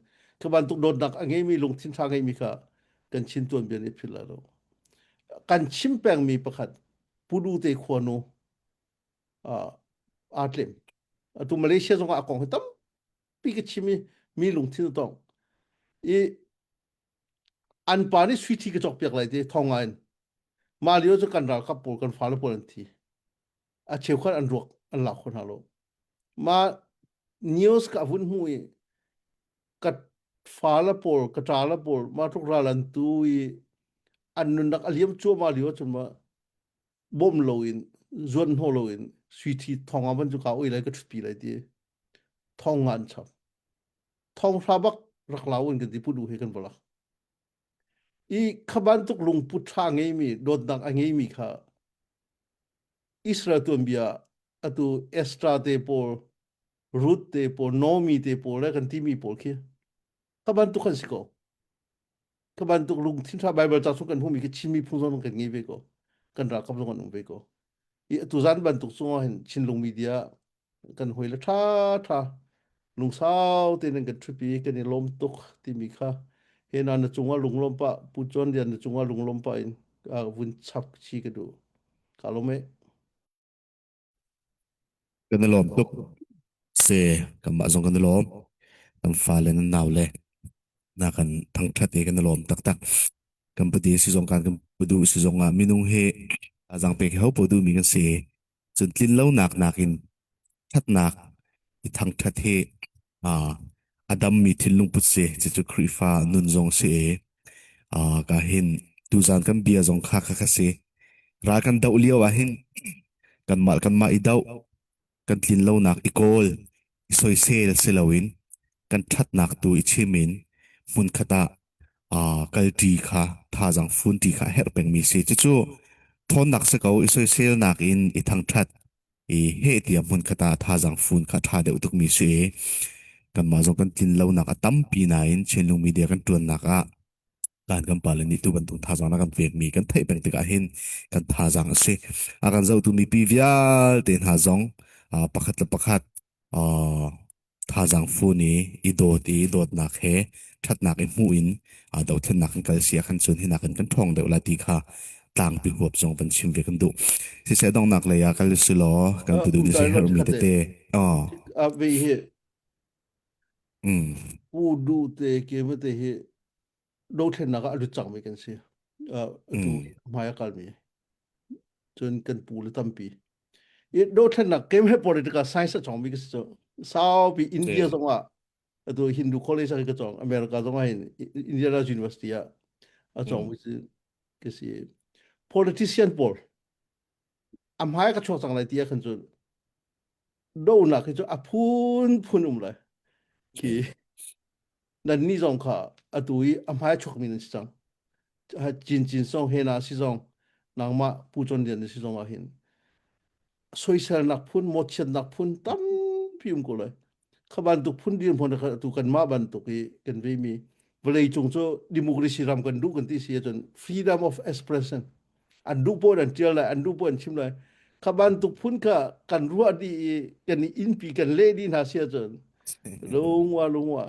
ka bantuk dawtnak a ngeimi lungthin tha ngeimi kha kan chin tuanbia nih philh lai lo kan chim pengmi pakhat pudu te khuanu aa tlem. Atu Malaysia zong ah a kong hi tampi ka chim i mi lungthin a tong. I an pa nih sui thi ka cawkpiak lai ti thong in. Mah lio cu kan ralkap pawl kan fale pawl an thi. A cheukhat an ruak an lak kho hna lo. Mah news ka vun hmu i ka fale pawl ka ṭale pawl mah tluk ral an tu i an nunnak a liam cuahmah lio cun ma bawm loin zuan hnawh loin sui thi thong ah van cu ka oi lai ka ṭhutpi lai ti thong nga an chap thong hra bak rak lau in kan ti pudu he kan va lak i kha bantuk lungput ṭha ngeimi dawtnak a ngeimi kha Israel tuanbia atu Estra te pawl Ruth te pawl Naomi te pawl le kan timi pawl khi kha bantuk kan si ko Ka bantuk lungthin ṭha Baibal ca chung kan hmuhmi khi Chin miphun zong kan ngei ve ko. Kan ralkap zong an um ve ko. I tuzan bantuk cungah hin Chinlung media kan hoi le ṭha ṭha lungsau tein an kan ṭhupi kan i lawm tuk timi kha he na na cungah lunglawm pah Pu John Lian na cungah lunglawm pah in vun chap chi ka duh. Ka lawm e. Kan i lawm tuk. Se kanmah zong kan i lawm. Kan fale nan nau le na kan thangṭhat i kan i lawm taktak. Kan padi si zong kan kan pudu si zong ah minung hi thazaang pek hi ho paoh duhmi kan si. Cun tlinlonak nakin ṭhatnak i thangṭhat hi uh, a dammi thinlung put si. Cucu Khrihfa nun zong si i uh, ka hin tuzan kan bia zong kha kha kha si. Ral kan doh lio ah hin kanmah kanmah i doh kan tlinlonak i kawl i soisel si loin kan ṭhatnak tu i chim in hmunkhat ah uh, kalṭi kha thazaang funṭi kha a herh pengmi si. Cucu ṭhawnnak si ko i soiselnak in i thangṭhat i heh tiah hmunkhat ah thazaang fun kha ṭha deuh tukmi si i kanmah zong kan tlinlonak a tampi nain Chinlung media kan ṭuannak ah kan kan pale nih tu bantuk thazaang na kan pekmi kan theih peng tikah hin kan thazaang a si. A kan zohtu mipi vialte hna zong uh, pakhat le pakhat uh, thazaang fun i i dawt i dawtnak he ṭhatnak i hmuh in uh, dothlennak kan kal si ah khan cun hinak in kan ṭhawng deuh la ti kha tlangpi huap zong van chim ve kan duh. Siseh donghnak lei ah kal si law kan Uh, pudu pu ni se dai herhmi chikkhat te tete. Oh. a ve hi Mm. pu du te ke ma te hi dothlennak ah a lut cangmi kan si. Uh, atu Mm. hmai a kalmi. Cun kan pu le tampi. I dothlennak kem he political science a chawngmi ka si cu. Saupi India Si. zong ah atu Hindu College ah ka chawng, America zong ah hin Indiana University ah a Mm. chawngmi si ka si. Politician pawl a hmai ka chuak cang lai ti ah khan cun donak hi cu a phun phun um lai. Khi nan nih zong kha atu i a hmai chuakmi nan si cang. Cin cin song he na si zong nangmah Pu Con Lian na si zong ah hin soiselnak phun mawchiatnak phun tampi um ko lai. Kha bantuk phun dirhmun kha atu kanmah bantuk i kan veimi vawlei cung cu democracy ram kan duh kan ti si ahcun freedom of expression an duh poh an tial lai an duh poh an chim lai kha bantuk phun kha kan ruah dih i kan i innpi kan leh dih hna si ahcun lungwa lungwa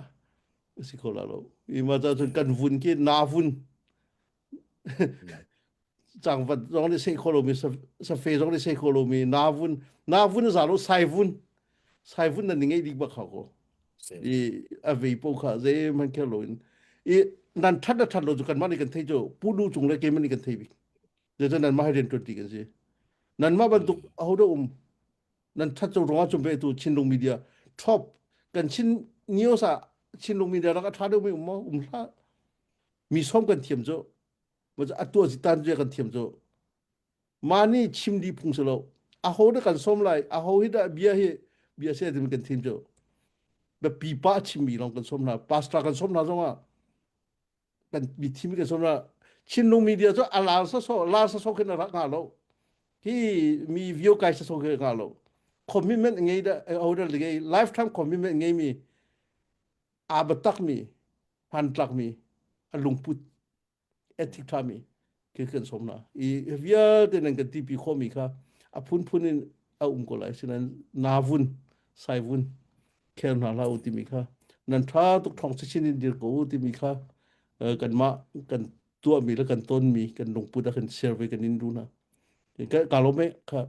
si kho la lo i ma ca cun kan vun khi na vun cangvat zong nih sei kho lomi safe zong nih sei kho lomi na vun na vun za lo sai vun sai vun nan ngei dik bak kho ko i a vei po kha zeihmanh kher loin i nan that le that lo cu kanmah nih kan thei cu pu du cung le keimah nih kan thei bik zeicah nanmah he rian ṭuan kan si nanmah bantuk aho dah um nan that cu ruangah cum pe tu Chinlung media top kan Chin news ah Chinlung media rak a ṭha deuhmi um maw um hlah mi som kan thiam cu a tuah si tan kan thiam cu Mah nih chim dih phung si lo. Aho dah kan sawm lai? Aho hi dah bia hi bia se timi kan thim cu. Biapi pa chimmi lawng kan sawm hna. Pastor kan sawm hna zongah kan mi thimi kan sawm hna. Chinlung media cu a lar saso lar saso khin a rak nga lo. Hi mi view kai saso khi nga lo. Commitment ngei dah aho dah ngei lifetime commitment ngei mi aa batak mi hmantlak mi a lungput ethic ṭhami khi kan sawm hna i vialte nan kan tipi khawhmi kha a phunphun in a um ko lai sinain na vun sai vun khel hna hlah u timi kha nan ṭha tuk ṭhawng chinchin in dir ko u timi kha kanmah kan tuahmi le kan tonmi kan lungput a kan share ve kan in duh hna ka lawm e kha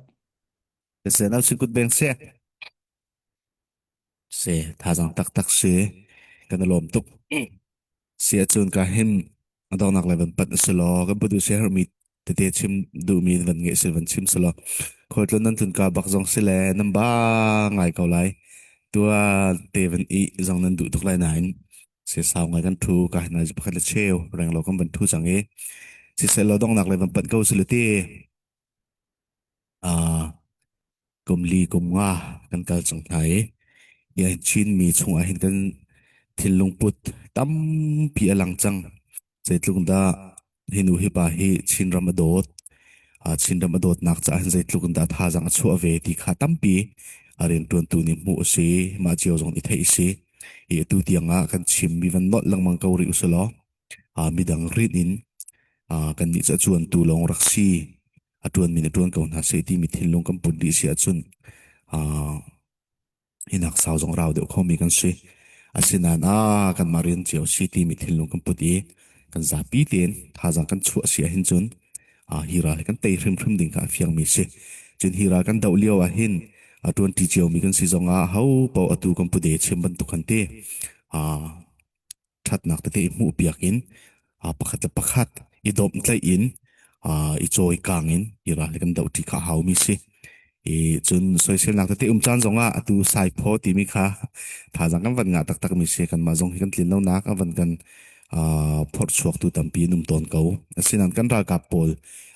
Se nau si kut beng se Se thazaang taktak si kan i lawm tuk. Si ahcun ka hin a donghnak le van panh si law kan pudu si herhmi tete chim duhmi van ngeih si van chim si law khualtlun nan tlun ka bak zong si le nan ba ngai ko lai tua te van i zong nan duh tuk lai nain se sau ngai kan thu ka hin pakhat le cheu reng lo kan van thu cang i siseh law donghnak le van panh ko si le ti uh, kum li kum nga kan kal cang hna i hi Chinmi chungah hin kan thinlung put tampi a lang cang. Zeitluk dah hi nu hi pa hi Chinram a dawt, Chinram a dawtnak caah hin zeitluk in dah thazaang a chuah ve ti kha tampi a rianṭuantu nih hmuh a si, mah cio zong i theih a si. Hi atu tiang ah kan chimmi van nolh lengmang ko rih usih law, midang rin in kannih cu a cuantu lawng rak si a ṭuanmi nih ṭuan ko hna seh timi thinlung kan put dih si ahcun hinak sau zong rau deuh khomi kan si. Asinain ah kanmah rian cio si timi thinlung kan put i kan zapi tein thazaang kan chuah si ahhin cun hi ral hi kan tei hrimhrim ding kha a fiangmi si. Cun hi ral kan doh lio ahhin A ṭuanṭi ciomi kan si zongah ho paoh atu kan pude chim bantuk kan ti. Ṭhatnak tete i hmuhpiak in pakhat le pakhat i dawmhtlaih in i cawikang in hi ral hi kan dohṭi kha a haumi si. I cun soiselnak tete um caan zongah atu saiphaw timi kha thazaang kan van ngah taktak mi si. Kanmah zong hi kan tlin lonak a van kan phorhchuaktu tampi an um tawn ko. Asinain kan ralkap pawl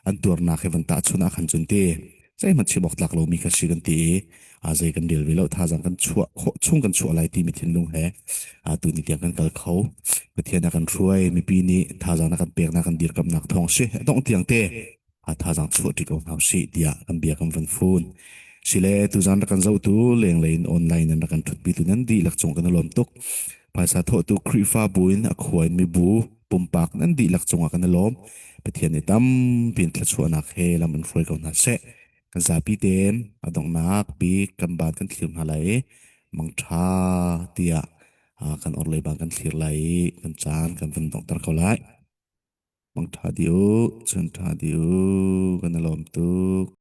an tuarnak he van tahchunh ah khan cun ti zeihmanh chim awk tlak lomi kha si kan ti i zei kan rel ve lo thazaang kan chuah khawh chung kan chuah lai timi thinlung he tu ni tiang kan kal kho. Pathian a kan hruai mipi nih thazaang na kan peknak kan dirkamnak thawng si dongh tiang te thazaang chuah ṭi ko hna usih tiah kan bia kan van fun. Sile tuzan rak kan zohtu lenglei in online in rak kan ṭhutpitu nan dihlak cung kan i lawm tuk. Phaisa thawhtu Khrihfabu in a khua in mibu pumpak nan dihlak cungah kan i lawm. Pathian nih tampi in thluachuahnak he lam in hruai ko hna seh. Kan zapi tein a donghnak bik kan baan kan thlir hna lai i mangṭha tiah kan orhlei baan kan thlir lai i kan caan kan van donghter ko lai. Mangṭha dih u, chun ṭha dih u, kan i lawm tuk.